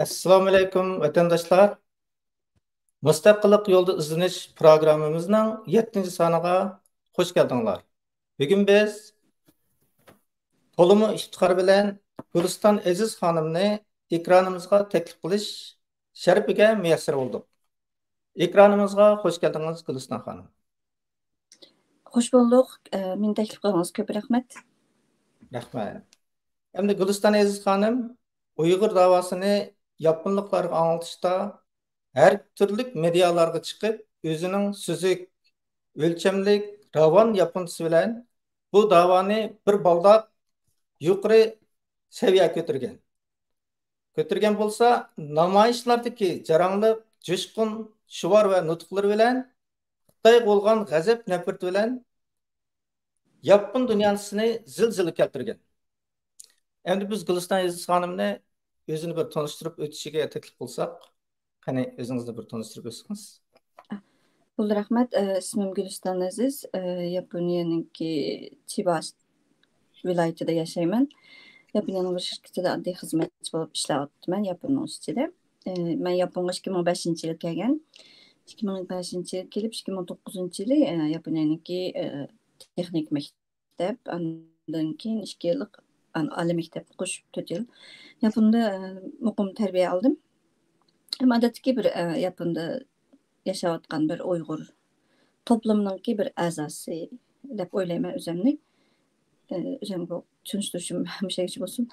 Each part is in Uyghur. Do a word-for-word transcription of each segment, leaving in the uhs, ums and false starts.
ئەسسالامۇئەلەيكۇم، ۋەتەنداشلار! مۇستەقىللىق يولىدا ئىزدىنىش پروگراممىمىزنىڭ يەتتىنچى سانىغا خۇش كەلدىڭلار. بۈگۈن بىز تولىمۇ ئىفتىخار بىلەن گۈلىستان ئەزىز خانىمنى ئېكرانىمىزغا تەكلىپ قىلىش شەرىپىگە مۇيەسسەر بولدۇق. ئېكرانىمىزغا خۇش كەلدىڭىز، گۈلىستان خانىم. خۇش بولدۇق. ئە، مېنى تەكلىپ قىلغىنىڭىزغا كۆپ رەھمەت. رەھمەت. ئەمدى گۈلىستان ئەزىز خانىم ئۇيغۇر داۋاسىنى ياپونلۇقلارغا ئاڭلىتىشتا ھەر تۈرلۈك مېدىيالارغا چىقىپ، ئۆزىنىڭ سۈزۈك، ئۆلچەملىك، راۋان ياپونچىسى بىلەن بۇ داۋانى بىر بالداق يۇقىرى سەۋىيەگە كۆتۈرگەن. كۆتۈرگەن بولسا، نامايىشلاردىكى جاراڭلىق، جۇشقۇن شوئار ۋە نۇتۇقلىرى بىلەن خىتايغا بولغان غەزەپ نەپرىتى بىلەن ياپون دۇنياسىنى زىلزىلە كەلتۈرگەن. ئەمدى بىز گۈلىستان ئەزىز خانىمنى ئۆزىنى بىر تونۇشتۇرۇپ ئۆتۈشىگە تەكلىپ قىلساق، قېنى، ئۆزىڭىزنى بىر تونۇشتۇرۇپ ئۆتسىڭىز. بولدى، رەھمەت. ئە، ئىسمىم گۈلىستان ئەزىز. ئە، ياپونىيەنىڭكى چىبا ۋىلايىتىدە ياشايمەن. ياپونىيەنىڭ بىر شىركىتىدە ئاددىي خىزمەتچى بولۇپ ئىشلەۋاتىمەن، ياپوننىڭ ئىچىدە. ئە، مەن ياپونغا ئىككى مىڭ بەشىنچى يىلى كەلگەن. ئىككى مىڭ بەشىنچى يىلى كېلىپ، ئىككى مىڭ توققۇزىنچى يىلى، ئە، ياپونىيەنىڭكى، ئە، تېخنىك مەكتەپ، ئاندىن كېيىن ئىككى يىللىق، ئان-، ئالىي مەكتەپكە قوشۇپ تۆت يىل. ياپوندا، ئە، مۇقىم تەربىيە ئالدىم. ئەمما ئادەتتىكى بىر، ئە، ياپوندا ياشاۋاتقان بىر ئۇيغۇر توپلىمىنىڭكى بىر ئەزاسى دەپ ئويلايمەن ئۆزۈمنى. ئە، ئۆزۈمگە چۈشەندۈرۈشۈم مۇشۇ يەرگىچە بولسۇن.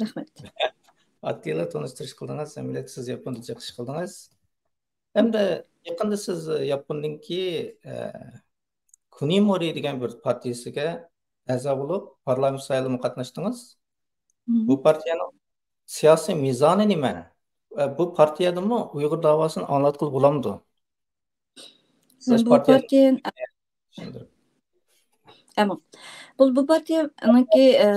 رەھمەت. ئاددىيلا تونۇشتۇرۇش قىلدىڭىز، ئەمەلىيەتتە سىز ياپوندا جىق ئىش قىلدىڭىز. ھەمدە يېقىندا سىز ياپوننىڭكى، ئە، كۇنىمورى دېگەن بىر پارتىيىسىگە ئەزا بولۇپ، پارلامېنت سايلىمىغا قاتناشتىڭىز. مم. بۇ پارتىيەنىڭ سىياسىي مىزانى نېمە؟ ۋە بۇ پارتىيەدىمۇ ئۇيغۇر داۋاسىنى ئاڭلاتقىلى بولامدۇ؟ سىز بۇ پارتىيە پارتىيە چۈشەندۈرۈپ. ئەمما بۇ، بۇ پارتىيەنىڭكى، ئە،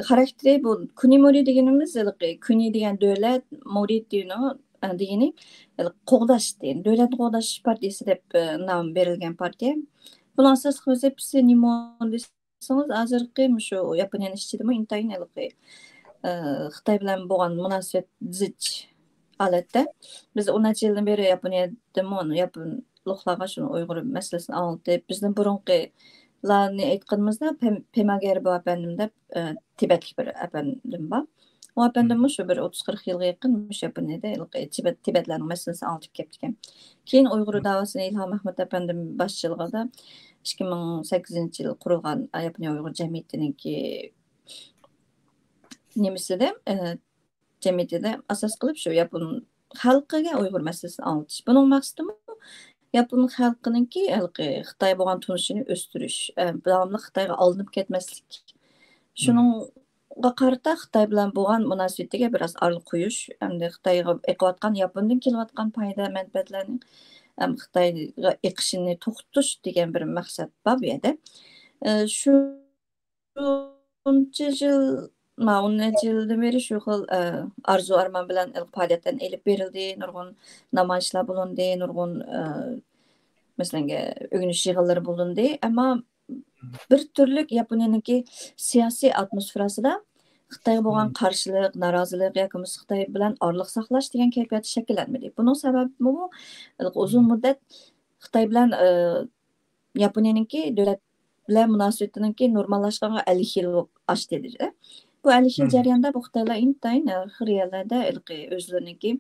خاراكتېرى، بۇ كۇنىمورى دېگىنىمىز ھېلىقى كۇنى دېگەن دۆلەت، مورى دېگىنى، ئە، دېگىنى ھېلىقى قوغداش دېگەن، دۆلەتنى قوغداش پارتىيىسى دەپ، ئە، نام بېرىلگەن پارتىيە. بۇنىڭ ئاساسلىق ۋەزىپىسى نېمە دېسىڭىز، ھازىرقى مۇشۇ ياپونىيەنىڭ ئىچىدىمۇ ئىنتايىن ھېلىقى، ئە، خىتاي بىلەن بولغان مۇناسىۋەت زىچ ھالەتتە. بىز ئون نەچچە يىلدىن بېرى ياپونىيەدىمۇ ياپونلۇقلارغا شۇنى ئۇيغۇر مەسىلىسىنى ئاڭلىتىپ، بىزدىن بۇرۇنقىلارنى ئېيتقىنىمىزدا، پېم-، پېماگېر بۇ ئەپەندىم دەپ، ئە، تىبەتلىك بىر ئەپەندىم بار. ئۇ ئەپەندىممۇ شۇ بىر ئوتتۇز قىرىق يىلغا يېقىن مۇشۇ ياپونىيەدە ھېلىقى تىبەت، تىبەتلەرنىڭ مەسىلىسىنى ئاڭلىتىپ كەپتىكەن. كېيىن ئۇيغۇر داۋاسىنى ئىلھام ئەخمەت ئەپەندىم باشچىلىقىدا ئىككى مىڭ سەككىزىنچى يىلى قۇرۇلغان ياپونىيە ئۇيغۇر جەمئىيىتىنىڭكى نېمىسىدە، ئە، جەمئىيىتىدە ئاساس قىلىپ شۇ ياپون خەلقىگە ئۇيغۇر مەسىلىسىنى ئاڭلىتىش. بۇنىڭ مەقسىتىمۇ ياپون خەلقىنىڭكى ھېلىقى خىتاي بولغان تونۇشىنى ئۆستۈرۈش، ئە، داۋاملىق خىتايغا ئالدىنىپ كەتمەسلىك. شۇنىڭغا قارىتا خىتاي بىلەن بولغان مۇناسىۋىتىگە بىراز ئارىلىق قويۇش، ئەمدى خىتايغا ئېقىۋاتقان، ياپوندىن كېلىۋاتقان پايدا مەنپەئەتلەرنى، ئەم، خىتايغا ئېقىشىنى توختىتىش دېگەن بىر مەقسەت بار بۇ يەردە. ئە، شۇ شۇنچە يىل، ما، ئون نەچچە يىلدىن بېرى شۇ خىل، ئە، ئارزۇ ئارمان بىلەن پائالىيەتلەرنى ئېلىپ بېرىلدى، نۇرغۇن نامايىشلار بولۇندى، نۇرغۇن، ئە، مەسىلەن، ئۆگىنىش يىغىنلىرى بولۇندى. ئەمما بىر تۈرلۈك ياپونىيەنىڭكى سىياسىي ئاتموسفېراسىدا خىتايغا بولغان قارشىلىق، نارازىلىق ياكى بولمىسا خىتاي بىلەن ئارىلىق ساقلاش دېگەن كەيپىيات شەكىللەنمىدى. بۇنىڭ سەۋەبىمۇ ئۇزۇن مۇددەت خىتاي بىلەن، ئە، ياپونىيەنىڭكى دۆلەت بىلەن مۇناسىۋىتىنىڭكى نورماللاشقانغا ئەللىك يىل ئاشتى دېدى. بۇ ئەللىك يىل جەريانىدا بۇ خىتايلار ئىنتايىن، ئە، خىر يەرلەردە ھېلىقى ئۆزلىرىنىڭكى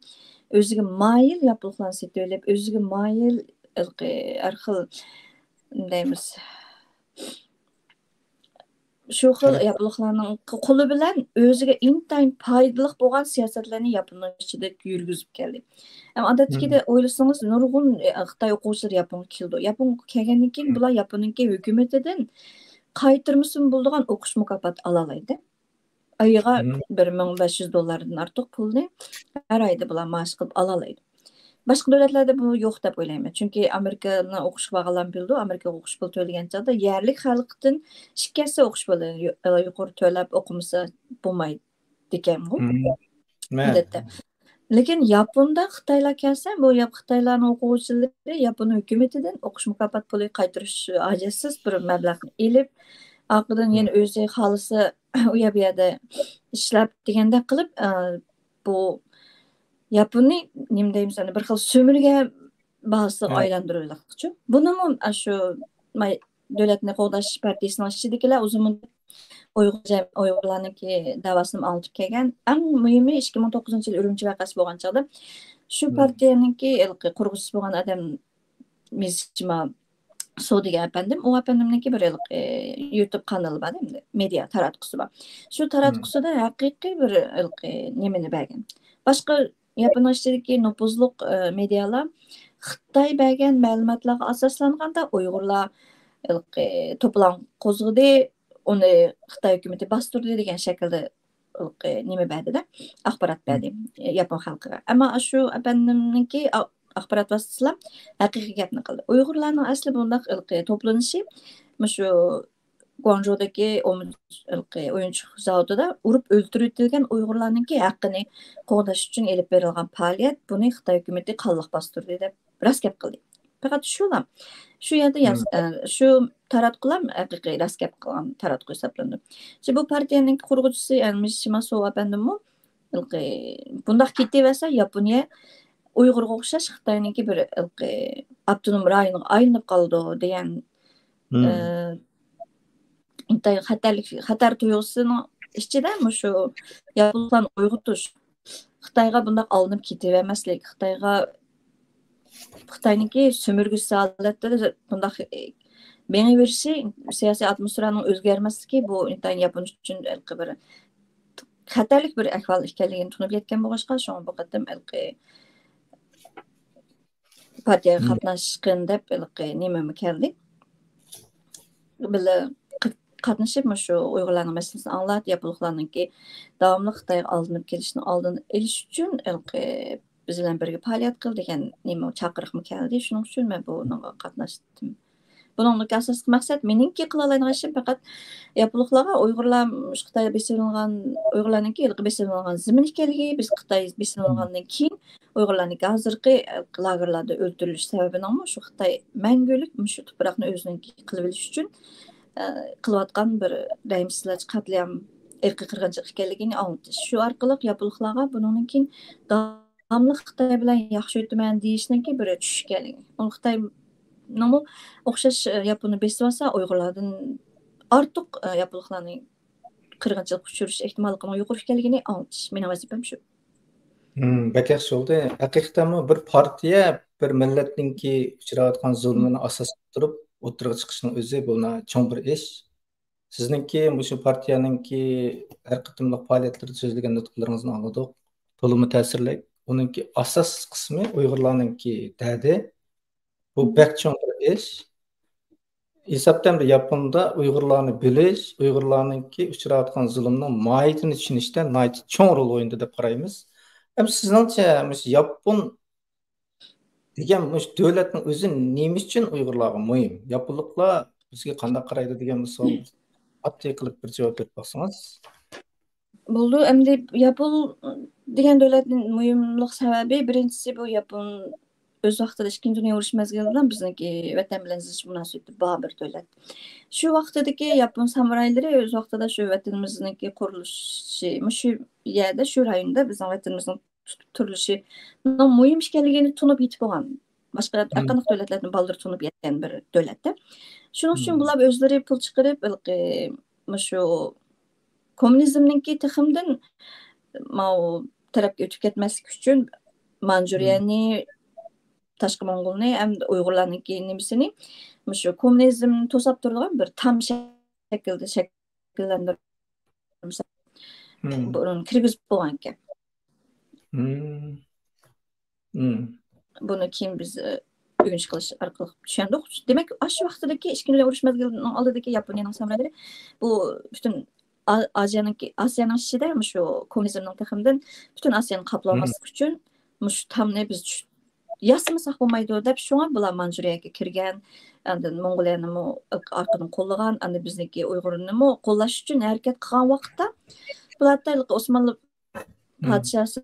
ئۆزىگە مايىل ياپونلۇقلارنى سېتىۋېلىپ، ئۆزىگە مايىل ھېلىقى ھەر خىل، دەيمىز، شۇ خىل ياپونلۇقلارنىڭ قولى بىلەن ئۆزىگە ئىنتايىن پايدىلىق بولغان سىياسەتلەرنى ياپوننىڭ ئىچىدە يۈرگۈزۈپ كەلدى. ئەمما ئادەتتىكىدە ئويلىسىڭىز، نۇرغۇن، ئە، خىتاي ئوقۇغۇچىلىرى ياپونغا كېلىدۇ. ياپونغا كەلگەندىن كېيىن بۇلار ياپوننىڭكى ھۆكۈمىتىدىن قايتۇرمىسىمۇ بولىدىغان ئوقۇش مۇكاپاتى ئالالايدۇ. ئايىغا بىر مىڭ بەش يۈز دوللاردىن ئارتۇق پۇلنى ھەر ئايدا بۇلار مائاش قىلىپ ئالالايدۇ. باشقا دۆلەتلەردە بۇ يوق دەپ ئويلايمەن. چۈنكى ئامېرىكىنى ئوقۇشقا بارغانلار بىلىدۇ، ئامېرىكىغا ئوقۇش پۇلى تۆلىگەن چاغدا يەرلىك خەلقتىن ئىككى ھەسسە ئوقۇش پۇلى يۇ-، يۇقىرى تۆلەپ ئوقۇمىسا بولمايدىكەنغۇ. مم. مە- ئادەتتە. لېكىن ياپوندا خىتايلار كەلسە، بۇ ياپ-، خىتايلارنىڭ ئوقۇغۇچىلىرى ياپون ھۆكۈمىتىدىن ئوقۇش مۇكاپات پۇلى قايتۇرۇش ھاجەتسىز بىر مەبلەغنى ئېلىپ، ئارقىدىن يەنە ئۆزى خالىسا ئۇ يەر بۇ يەردە ئىشلەپ دېگەندەك قىلىپ، ئە، بۇ ياپوننى نېمە دەيمىز، ئەنە بىر خىل سۆمۈرگە بازىسىغا ئايلاندۇرۇۋېلىقچۇ. بۇنىمۇ ئاشۇ ماي-، دۆلەتنى قوغداش پارتىيىسىنىڭ ئىچىدىكىلەر ئۇزۇن مۇددەت ئۇيغۇر جەم-، ئۇيغۇرلارنىڭكى دەۋاسىنى ئاڭلىتىپ كەلگەن. ئەڭ مۇھىمى، ئىككى مىڭ توققۇزىنچى يىل ئۈرۈمچى ۋەقەسى بولغان چاغدا شۇ پارتىيەنىڭكى ھېلىقى قۇرغۇچىسى بولغان ئادەم مىزىچىما سو دېگەن ئەپەندىم، ئۇ ئەپەندىمنىڭكى بىر ھېلىقى يۇتۇب قانىلى بار ئەمدى، مېدىيا تاراتقۇسى بار. شۇ تاراتقۇسىدا ھەقىقىي بىر ھېلىقى نېمىنى بەرگەن. باشقا ياپوننىڭ ئىچىدىكى نوپۇزلۇق، ئە، مېدىيالار خىتاي بەرگەن مەلۇماتلارغا ئاساسلانغاندا، ئۇيغۇرلار ھېلىقى توپىلاڭ قوزغىدى، ئۇنى خىتاي ھۆكۈمىتى باستۇردى دېگەن شەكىلدە ھېلىقى نېمە بەردى-دە، ئاخبارات بەردى، ئە، ياپون خەلقىگە. ئەمما شۇ ئەپەندىمنىڭكى ئا-، ئاخبارات ۋاسىتىسىلا ھەقىقىي گەپنى قىلدى. ئۇيغۇرلارنىڭ ئەسلى بۇنداق ھېلىقى توپلىنىشى مۇشۇ گۇاڭجۇدىكى ئومۇ-، ھېلىقى ئويۇنچۇق زاۋۇتىدا ئۇرۇپ ئۆلتۈرۈۋېتىلگەن ئۇيغۇرلارنىڭكى ھەققىنى قوغداش ئۈچۈن ئېلىپ بېرىلغان پائالىيەت، بۇنى خىتاي ھۆكۈمىتى قانلىق باستۇردى، دەپ راست گەپ قىلدى. پەقەت شۇلا، شۇ يەردە ياز-، ئە، شۇ تاراتقۇلار ھەقىقىي راست گەپ قىلغان تاراتقۇ ھېسابلىنىدۇ. شۇ بۇ پارتىيەنىڭ قۇرغۇچىسى، ئە، مىشىما سو ئەپەندىمۇ ھېلىقى بۇنداق كېتىۋەرسە، ياپونىيە ئۇيغۇرغا ئوخشاش خىتاينىڭكى بىر ھېلىقى ئاپتونوم رايونغا ئايلىنىپ قالىدۇ دېگەن، ئە، ئىنتايىن خەتەرلىك، خەتەر تۇيغۇسىنىڭ ئىچىدە مۇشۇ ياپونلارنى ئويغىتىش، خىتايغا بۇنداق ئالدىنىپ كېتىۋەرمەسلىك، خىتايغا، خىتاينىڭكى سۆمۈرگۈچىسى ھالەتتە بۇنداق مېڭىۋېرىشى، سىياسىي ئاتموسفېرانىڭ ئۆزگەرمەسلىكى، بۇ ئىنتايىن ياپون ئۈچۈن بىر خەتەرلىك بىر ئەھۋال ئىكەنلىكىنى تونۇپ يەتكەن بولغاچقا، شۇڭا بۇ قېتىم ھېلىقى پارتىيەگە قاتناشقىن دەپ ھېلىقى نېمىمۇ كەلدى. بىللە قاتنىشىپ، مۇشۇ ئۇيغۇرلارنىڭ مەسىلىسىنى ئاڭلات، ياپونلۇقلارنىڭكى داۋاملىق خىتايغا ئالدىنىپ كېلىشىنىڭ ئالدىنى ئېلىش ئۈچۈن ھېلىقى بىز بىلەن بىرگە پائالىيەت قىل دېگەن نېمە، چاقىرىقمۇ كەلدى. شۇنىڭ ئۈچۈن مەن بۇنىڭغا قاتناشتىم. بۇنىڭدىكى ئاساسلىق مەقسەت، مېنىڭكى قىلالايدىغان ئىشىم پەقەت ياپونلۇقلارغا ئۇيغۇرلار مۇشۇ خىتايدا بېسىۋېلىنغان، ئۇيغۇرلارنىڭكى ھېلىقى بېسىۋېلىنغان زېمىن ئىكەنلىكى، بىز خىتاي بېسىۋېلىنغاندىن كېيىن ئۇيغۇرلارنىڭكى ھازىرقى لاگېرلاردا ئۆلتۈرۈلۈش سەۋەبىنىڭمۇ شۇ خىتاي مەڭگۈلۈك مۇشۇ تۇپراقنى ئۆزىنىڭكى قىلىۋېلىش ئۈچۈن، ئە، قىلىۋاتقان بىر رەھىمسىزلەرچە قەتلىئام، ئىرقىي قىرغىنچىلىق ئىكەنلىكىنى ئاڭلىتىش. شۇ ئارقىلىق ياپونلۇقلارغا بۇنىڭدىن كېيىن داۋاملىق خىتاي بىلەن ياخشى ئۆتىمەن دېيىشنىڭكى بىر چۈش ئىكەنلىكى. ئۇ خىتاينىڭمۇ ئوخشاش، ئە، ياپوننى بېسىۋالسا، ئۇيغۇرلاردىن ئارتۇق، ئە، ياپونلۇقلارنى قىرغىنچىلىققا ئۇچرىتىش ئېھتىماللىقىنىڭ يۇقىرى ئىكەنلىكىنى ئاڭلىتىش. مېنىڭ ۋەزىپەم شۇ. مم، بەك ياخشى بولدى. ھەقىقەتەنمۇ بىر پارتىيە بىر مىللەتنىڭكى ئۇچراۋاتقان زۇلمىنى ئاساس تۇتۇپ ئوتتۇرىغا چىقىشنىڭ ئۆزى بۇ چوڭ بىر ئىش. سىزنىڭكى مۇشۇ پارتىيەنىڭكى ھەر قېتىملىق پائالىيەتلىرىدە سۆزلىگەن نۇتۇقلىرىڭىزنى ئاڭلىدۇق. تولىمۇ تەسىرلىك. ئۇنىڭكى ئاساسلىق قىسمى ئۇيغۇرلارنىڭكى دەردى. بۇ بەك چوڭ بىر ئىش. ھېسابتا ئەمدى ياپوندا ئۇيغۇرلارنى بىلىش، ئۇيغۇرلارنىڭكى ئۇچراۋاتقان زۇلۇمنىڭ ماھىيىتىنى چۈشىنىشتە ناھايىتى چوڭ رول ئوينىدى دەپ قارايمىز. ئەمدى سىزنىڭچە مۇشۇ ياپون دېگەن مۇشۇ دۆلەتنىڭ ئۆزى نېمە ئۈچۈن ئۇيغۇرلارغا مۇھىم؟ ياپونلۇقلار بىزگە قانداق قارايدۇ دېگەن بۇ سوئال ئاددىي قىلىپ بىر جاۋاب بېرىپ باقسىڭىز. بولىدۇ. ئەمدى ياپون دېگەن دۆلەتنىڭ مۇھىملىق سەۋەبى، بىرىنچىسى، بۇ ياپون ئۆز ۋاقتىدا ئىككىنچى دۇنيا ئۇرۇشى مەزگىلىدە بىزنىڭكى ۋەتەن بىلەن زىچ مۇناسىۋىتى بار بىر دۆلەت. شۇ ۋاقتىدىكى ياپون سامۇرايلىرى ئۆز ۋاقتىدا شۇ ۋەتىنىمىزنىڭكى قۇرۇلۇشى، مۇشۇ يەردە، شۇ رايوندا بىزنىڭ ۋەتىنىمىزنىڭ تۇتۇپ تۇرۇلۇشىنىڭ مۇھىم ئىكەنلىكىنى تونۇپ يېتىپ بولغان. باشقا ھەر قانداق دۆلەتلەردىن بالدۇر تونۇپ يەتكەن بىر دۆلەتتە. شۇنىڭ ئۈچۈن بۇلار ئۆزلىرى پۇل چىقىرىپ، ھېلىقى مۇشۇ كوممۇنىزمنىڭكى تېخىمدىن ماۋۇ تەرەپكە ئۆتۈپ كەتمەسلىك ئۈچۈن مانجۇرىيەنى، تاشقى موڭغۇلنى ھەم ئۇيغۇرلارنىڭكى نېمىسىنى، مۇشۇ كوممۇنىزمنى توساپ تۇرىدىغان بىر تام شەكىلدە شەكىللەندۈرۈپ، بۇرۇن كىرگۈزۈپ بولغان ئىكەن. بۇنى كېيىن بىز، ئە، ئۆگىنىش قىلىش ئارقىلىق چۈشەندۇق. دېمەك، ئاشۇ ۋاقتىدىكى ئىككىنچى دۇنيا ئۇرۇش مەزگىلىنىڭ ئالدىدىكى ياپونىيەنىڭ سامۇرايلىرى بۇ پۈتۈن ئا-، ئازىيانىڭكى، ئاسىيانىڭ ئىچىدە مۇشۇ كوممۇنىزمنىڭ تېخىمدىن پۈتۈن ئاسىيانى قاپلىۋالماسلىق ئۈچۈن مۇشۇ تامنى بىز چۈش-، ياسىمىساق بولمايدۇ دەپ، شۇڭا بۇلار مانجۇرىيەگە كىرگەن، ئاندىن موڭغۇلىيەنىمۇ ئارقىدىن قوللىغان، ئاندىن بىزنىڭكى ئۇيغۇرنىمۇ قوللاش ئۈچۈن ھەرىكەت قىلغان ۋاقىتتا، بۇلار ھېلىقى ئوسمانلى پادىشاھى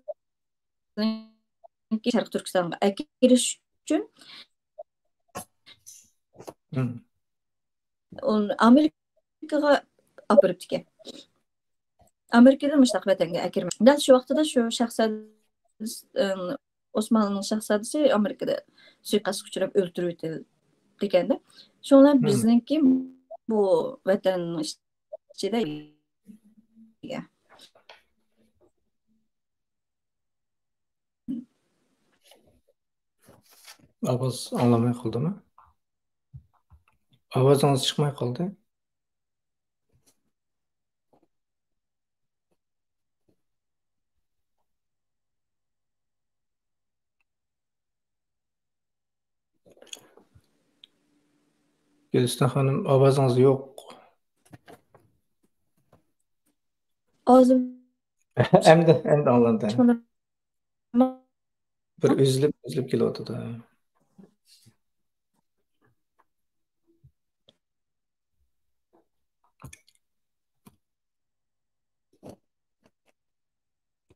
بىزنىڭكى شەرقىي تۈركىستانغا ئەكىرىش ئۈچۈن ئۇنى ئامېرىكىغا ئاپىرىپتىكەن. ئامېرىكىدىن مۇشۇنداق ۋەتەنگە ئەكىرمە. دەل شۇ ۋاقتىدا شۇ شاھزادىسى، ئىم، ئوسمانلىنىڭ شاھزادىسى ئامېرىكىدا سۇيىقەستكە ئۇچراپ ئۆلتۈرۈۋېتىلدىكەندە. شۇڭا بىزنىڭكى بۇ ۋەتەننىڭ ئىچىدە ئاۋاز ئاڭلانماي قالدىمۇ؟ ئاۋازىڭىز چىقماي قالدى. گۈلىستان خانىم، ئاۋازىڭىز يوق. ئاۋازىم ئەمدى، ئەمدى ئاڭلاندى. بىر ئۈزۈلۈپ، ئۈزۈلۈپ كېلىۋاتىدۇ.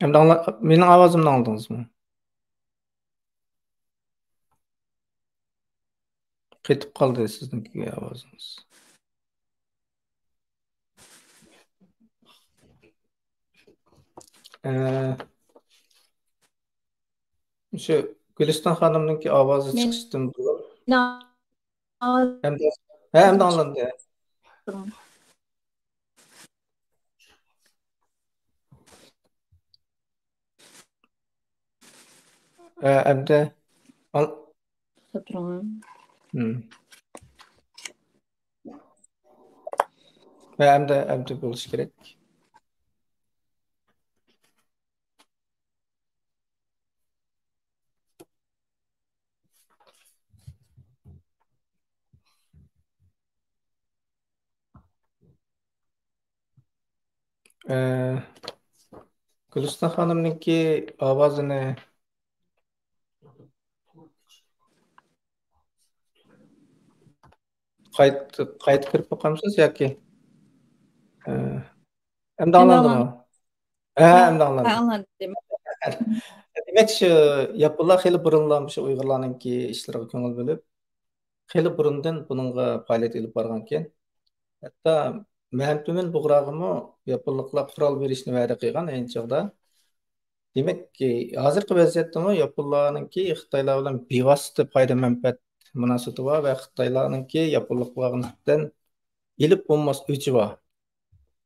ئەمدى ئاڭلا-، مېنىڭ ئاۋازىمنى ئاڭلىدىڭىزمۇ؟ قېتىپ قالدى سىزنىڭكى ئاۋازىڭىز. ئە، شۇ گۈلىستان خانىمنىڭكى ئاۋازى مېنىڭ چىقىشتىن بۇرۇن. ئەمدى، ھە، ئەمدى ئاڭلاندى. ھە، ئەمدى ئاڭ-، توختاپ تۇرۇڭ. ھە، ئەمدى، ئەمدى بولۇشى كېرەك. ئە، گۈلىستان خانىمنىڭكى ئاۋازىنى قايتا، قايتا كىرىپ باقامسىز ياكى؟ ئە، ئەمدى ئاڭلاندىمۇ؟ ھە، ئەمدى ئاڭلاندى. دېمەك، شۇ ياپونلار خېلى بۇرۇنلا مۇشۇ ئۇيغۇرلارنىڭكى ئىشلىرىغا كۆڭۈل بۆلۈپ، خېلى بۇرۇندىن بۇنىڭغا پائالىيەت ئېلىپ بارغانىكەن. ھەتتا مەھەمتۈمەن بۇغراغىمۇ ياپونلۇقلار قورال بېرىشنى ۋەدە قىلغان ئەينى چاغدا. دېمەك، ھازىرقى ۋەزىيەتتىمۇ ياپونلارنىڭكى خىتايلار بىلەن بىۋاسىتە پايدا مەنپەئەت مۇناسىۋىتى بار ۋە خىتايلارنىڭكى ياپونلۇقلارغا نىسبەتەن ئېلىپ بولماس ئۆچى بار.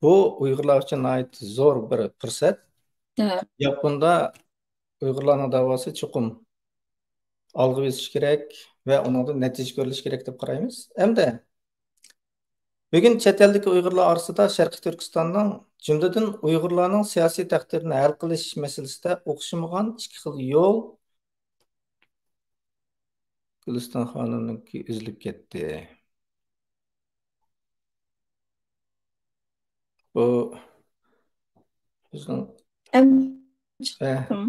بۇ ئۇيغۇرلار ئۈچۈن ناھايىتى زور بىر پۇرسەت. ھە. ياپوندا ئۇيغۇرلارنىڭ داۋاسى چوقۇم ئالغا بېسىش كېرەك ۋە ئۇنىڭدىن نەتىجە كۆرۈلۈشى كېرەك دەپ قارايمىز. ئەمدى بۈگۈن چەت ئەلدىكى ئۇيغۇرلار ئارىسىدا شەرقىي تۈركىستاننىڭ، جۈملىدىن ئۇيغۇرلارنىڭ سىياسىي تەقدىرىنى ھەل قىلىش مەسىلىسىدە ئوخشىمىغان ئىككى خىل يول. گۈلىستان خانىمنىڭكى ئۈزۈلۈپ كەتتى. بۇ بىزنىڭ ئەمدى ھە. چىقتىم.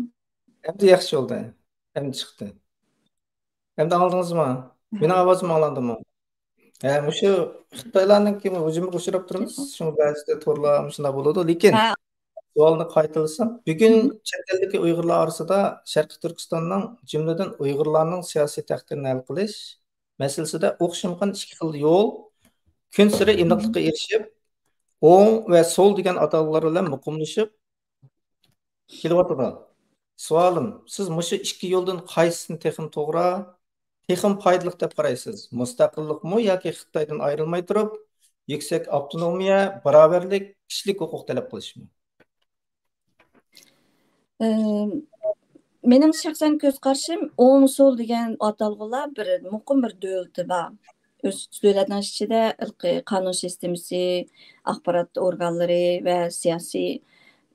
ئەمدى ياخشى بولدى. ئەمدى چىقتى. ئەمدى ئاڭلىدىڭىزمۇ؟ مېنىڭ ئاۋازىم ئاڭلاندىمۇ؟ ھە، مۇشۇ خىتايلارنىڭكى ھۇجۇمىغا ئۇچراپ تۇرىمىز. شۇڭا بەزىدە تورلار مۇشۇنداق بولىدۇ. لېكىن ھە. سوئالنى قايتىلىسام، بۈگۈن چەت ئەلدىكى ئۇيغۇرلار ئارىسىدا شەرقىي تۈركىستاننىڭ، جۈملىدىن ئۇيغۇرلارنىڭ سىياسىي تەقدىرىنى ھەل قىلىش مەسىلىسىدە ئوخشىمىغان ئىككى خىل يول كۈنسېرى ئېنىقلىققا ئېرىشىپ، ئوڭ ۋە سول دېگەن ئاتالغۇلار بىلەن مۇقىملىشىپ كېلىۋاتىدۇ. سوئالىم، سىز مۇشۇ ئىككى يولدىن قايسىسىنى تېخىمۇ توغرا، تېخىمۇ پايدىلىق دەپ قارايسىز؟ مۇستەقىللىقمۇ ياكى خىتايدىن ئايرىلماي تۇرۇپ، يۈكسەك ئاپتونومىيە، باراۋەرلىك، كىشىلىك ھوقۇق تەلەپ قىلىشمۇ؟ ئىم، مېنىڭ شەخسەن كۆز قارىشىم، ئوڭ سول دېگەن ئاتالغۇلار بىر مۇقىم بىر دۆلىتى بار. ئۆز دۆلەتنىڭ ئىچىدە ھېلىقى قانۇن سىستېمىسى، ئاخبارات ئورگانلىرى ۋە سىياسىي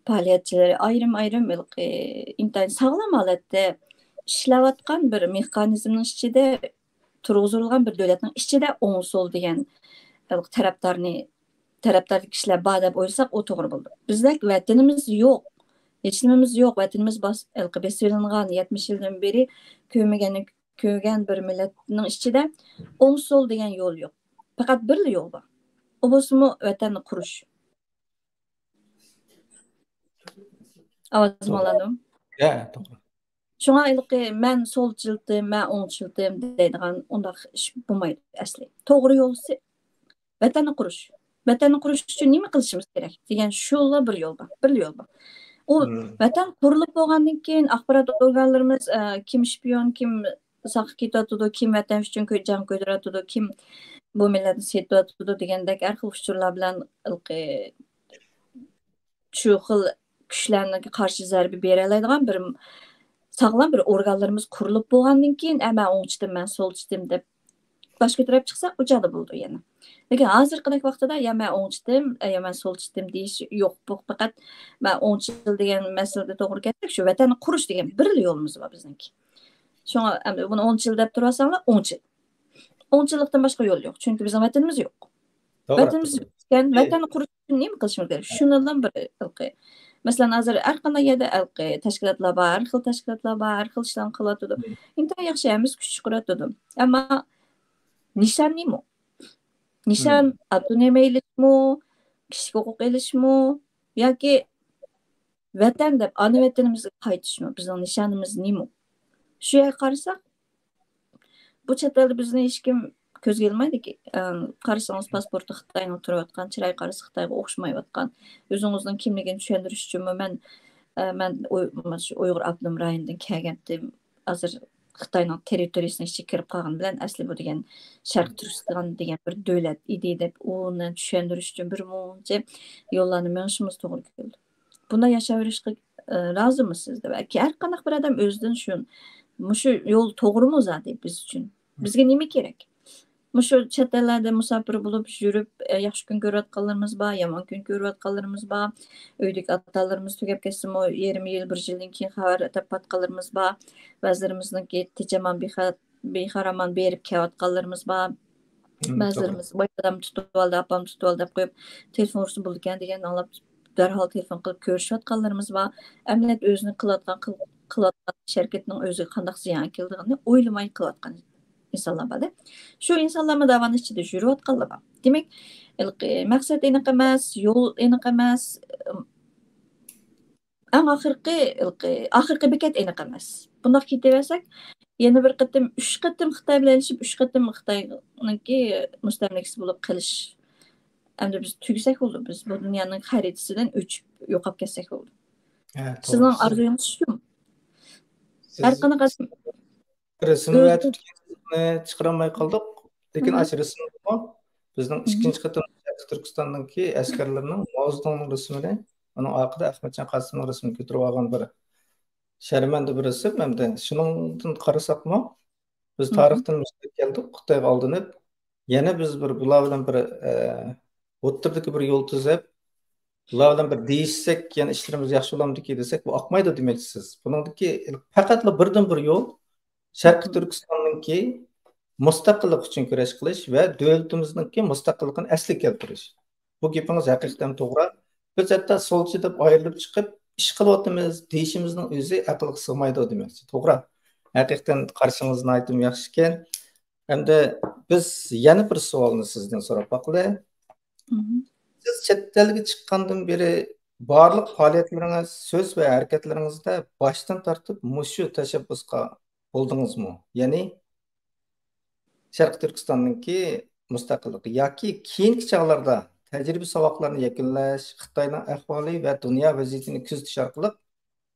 پائالىيەتچىلىرى ئايرىم-ئايرىم ھېلىقى ئىنتايىن ساغلام ھالەتتە ئىشلەۋاتقان بىر مېخانىزمنىڭ ئىچىدە تۇرغۇزۇلغان بىر دۆلەتنىڭ ئىچىدە ئوڭ سول دېگەن ھېلىقى تەرەپدارنى، تەرەپدار كىشىلەر بار دەپ ئويلىساق، ئۇ توغرا بولىدۇ. بىزدەك ۋەتىنىمىز يوق، ھېچنېمىمىز يوق، ۋەتىنىمىز باس-، ھېلىقى بېسىۋېلىنغان، يەتمىش يىلدىن بېرى كۆرمىگەن، كۆرگەن بىر مىللەتنىڭ ئىچىدە ئوڭ سول دېگەن يول يوق. پەقەت بىرلا يول بار. ئۇ بولسىمۇ ۋەتەننى قۇرۇش. ئاۋازىم توغرا. ئاڭلاندىمۇ؟ ھە، توغرا. شۇڭا ھېلىقى مەن سولچىلتىم، مەن ئوڭچىلتىم دەيدىغان ئۇنداق ئىش بولمايدۇ ئەسلى. توغرا يولسى ۋەتەننى قۇرۇش. ۋەتەننى قۇرۇش ئۈچۈن نېمە قىلىشىمىز كېرەك دېگەن شۇلا بىر يول بار، بىر يول بار. ئۇ ۋەتەن قۇرۇلۇپ بولغاندىن كېيىن ئاخبارات ئورگانلىرىمىز، ئە، كىم شپىيون، كىم ساققا كېتىۋاتىدۇ، كىم ۋەتەن ئۈچۈن كۆ-، جەڭ كۆتۈرۈۋاتىدۇ، كىم بۇ مىللەتنى سېتىۋاتىدۇ دېگەندەك ھەر خىل ئۇچۇرلار بىلەن ھېلىقى شۇ خىل كۈچلەرگە قارشى زەربە بېرەلەيدىغان بىر ساغلام بىر ئورگانلىرىمىز قۇرۇلۇپ بولغاندىن كېيىن، ئە، مەن ئوڭچىتىم، مەن سولچىتىم دەپ باش كۆتۈرۈپ چىقساق، ئۇ چاغدا بولىدۇ يەنە. لېكىن ھازىرقىدەك ۋاقتىدا، يا مەن ئوڭچىتىم، يا مەن سولچىتىم دېيىش يوق. بۇ پەقەت مەن ئوڭچىل دېگەن مەسىلىدە توغرا كەلسەك، شۇ ۋەتەننى قۇرۇش دېگەن بىرلا يولىمىز بار بىزنىڭكى. شۇڭا ئەمدى بۇنى ئوڭچىل دەپ تۇرۇۋالساڭلار، ئوڭچىل. ئوڭچىللىقتىن باشقا يول يوق. چۈنكى بىزنىڭ ۋەتىنىمىز يوق. توغرا، ۋەتىنىمىز توغرا. يوق ئىكەن، ۋەتەننى قۇرۇش ئۈچۈن نېمە قىلىشىمىز كېرەك؟ شۇنىڭدىن بىر ھېلىقى. مەسىلەن، ھازىر ھەر قانداق يەردە ھېلىقى تەشكىلاتلار بار، ھەر خىل تەشكىلاتلار بار، ھەر خىل ئىشلارنى قىلىۋاتىدۇ. ئىنتايىن ياخشى، ھەممىسى كۈچ چىقىرىۋاتىدۇ. ئەمما نىشان نېمە؟ نىشان ئاپتونومىيە ئېلىشمۇ، كىشىلىك ھوقۇق ئېلىشمۇ ياكى ۋەتەن دەپ ئانا ۋەتىنىمىزگە قايتىشمۇ؟ بىزنىڭ نىشانىمىز نېمە؟ شۇ يەرگە قارىساق، بۇ چەت ئەلدە بىزنى ھېچكىم كۆزگە ئىلمايدۇكى. ئە، قارىسىڭىز، پاسپورتى خىتاينىڭ تۇرۇۋاتقان، چىرايى قارىسا خىتايغا ئوخشىمايۋاتقان. ئۆزىڭىزنىڭ كىملىكىنى چۈشەندۈرۈش ئۈچۈنمۇ مەن، ئە، مەن ئۇي-، مۇشۇ ئۇيغۇر ئاپتونوم رايونىدىن كەلگەنتىم. ھازىر خىتاينىڭ تېررىتورىيىسىنىڭ ئىچىگە كىرىپ قالغان بىلەن، ئەسلى بۇ دېگەن شەرقىي تۈركىستان دېگەن بىر دۆلەت ئىدى دەپ، ئۇنى چۈشەندۈرۈش ئۈچۈن بىر مۇنچە يوللارنى مېڭىشىمىز توغرا كېلىدۇ. بۇنداق ياشاۋېرىشقا، ئە، رازىمۇسىز دەپ. ھەر قانداق بىر ئادەم ئۆزىدىن شۇ، مۇشۇ يول توغرىمۇ زادى بىز ئۈچۈن؟ بىزگە نېمە كېرەك؟ مۇشۇ چەت ئەللەردە مۇساپىر بولۇپ يۈرۈپ، ئە، ياخشى كۈن كۆرۈۋاتقانلىرىمىز بار، يامان كۈن كۆرۈۋاتقانلىرىمىز بار. ئۆيدىكى ئاتا-ئانىلىرىمىز تۈگەپ كەتسىمۇ، يېرىم يىل، بىر يىلدىن كېيىن خەۋەر تاپىۋاتقانلىرىمىز بار. بەزىلىرىمىزنىڭكى تىنچ-ئامان، بىخەت-، بىخەتەر ئامان بېرىپ كېلىۋاتقانلىرىمىز بار. بەزىلىرىمىز، ۋاي، دادام تۇتۇۋالدى، ئاپام تۇتۇۋالدى دەپ قويۇپ، تېلېفون ئۇرسا بولىدىكەن دېگەننى ئاڭلاپ، دەرھال تېلېفون قىلىپ كۆرۈشۈۋاتقانلىرىمىز بار. ئەمەلىيەتتە ئۆزىنىڭ قىلىۋاتقان، قىل-، قىلىۋاتقان ئىش ھەرىكىتىنىڭ ئۆزىگە قانداق زىيان ئەكېلىدىغىنىنى ئويلىماي قىلىۋاتقان ئىنسانلار بار-دە. شۇ ئىنسانلارمۇ داۋانىڭ ئىچىدە يۈرۈۋاتقانلار بار. دېمەك، ھېلىقى مەقسەت ئېنىق ئەمەس، يول ئېنىق ئەمەس، ئەڭ ئاخىرقى، ھېلىقى ئاخىرقى بېكەت ئېنىق ئەمەس. بۇنداق كېتىۋەرسەك، يەنە بىر قېتىم، ئۈچ قېتىم خىتاي بىلەن ئېلىشىپ، ئۈچ قېتىم خىتاينىڭكى مۇستەملىكىسى بولۇپ قېلىش. ئەمدى بىز تۈگىسەك بولدى، بىز بۇ دۇنيانىڭ خەرىتىسىدىن ئۆچۈپ يوقاپ كەتسەك بولدى. ھە، توغرا. سىزنىڭ ئارزۇيىڭىز شۇمۇ؟ سىز ھەر قانداق ئادەم رەسىمىنى ئۆزى ۋە تۈتكەننى چىقىرالماي قالدۇق. لېكىن ئاشۇ رەسىممۇ بىزنىڭ ئىككىنچى قېتىم شەرقىي تۈركىستاننىڭكى ئەسكەرلىرىنىڭ ماۋزېدۇڭنىڭ رەسىمىنى، ئۇنىڭ ئارقىدا ئەخمەتجان قاسىمنىڭ رەسىمىنى كۆتۈرۈپ ئالغان بىر شەرمەندە بىر رەسىم. ئەمدى شۇنىڭدىن قارىساقمۇ، بىز تارىختىن مۇشۇنداق كەلدۇق، خىتايغا ئالدىنىپ، يەنە بىز بىر بۇلار بىلەن بىر، ئە، ئوتتۇرىدىكى بىر يول تۈزۈپ، بۇلار بىلەن بىر دېيىشسەك، يەنە ئىشلىرىمىز ياخشى بولامدىكى دېسەك، بۇ ئاقمايدۇ دېمەكچىسىز. بۇنىڭدىكى پەقەتلا بىردىن بىر يول، شەرقىي تۈركىستاننىڭكى مۇستەقىللىق ئۈچۈن كۈرەش قىلىش ۋە دۆلىتىمىزنىڭكى مۇستەقىللىقىنى ئەسلىگە كەلتۈرۈش. بۇ گېپىڭىز ھەقىقەتەن توغرا. بىز ھەتتا سولچى دەپ ئايرىلىپ چىقىپ، ئىش قىلىۋاتىمىز دېيىشىمىزنىڭ ئۆزى ئەقىلگە سىغمايدۇ دېمەكچى. توغرا. ھەقىقەتەن قارىشىڭىز ناھايىتى ياخشىكەن. ئەمدى بىز يەنە بىر سوئالنى سىزدىن سوراپ باقىلى. سىز چەت ئەلگە چىققاندىن بېرى بارلىق پائالىيەتلىرىڭىز، سۆز ۋە ھەرىكەتلىرىڭىزدە باشتىن تارتىپ مۇشۇ تەشەببۇسقا بولدىڭىزمۇ؟ يەنى شەرقىي تۈركىستاننىڭكى مۇستەقىللىقى ياكى كېيىنكى چاغلاردا تەجرىبە ساۋاقلارنى يەكۈنلەش، خىتاينىڭ ئەھۋالى ۋە دۇنيا ۋەزىيىتىنى كۆزىتىش ئارقىلىق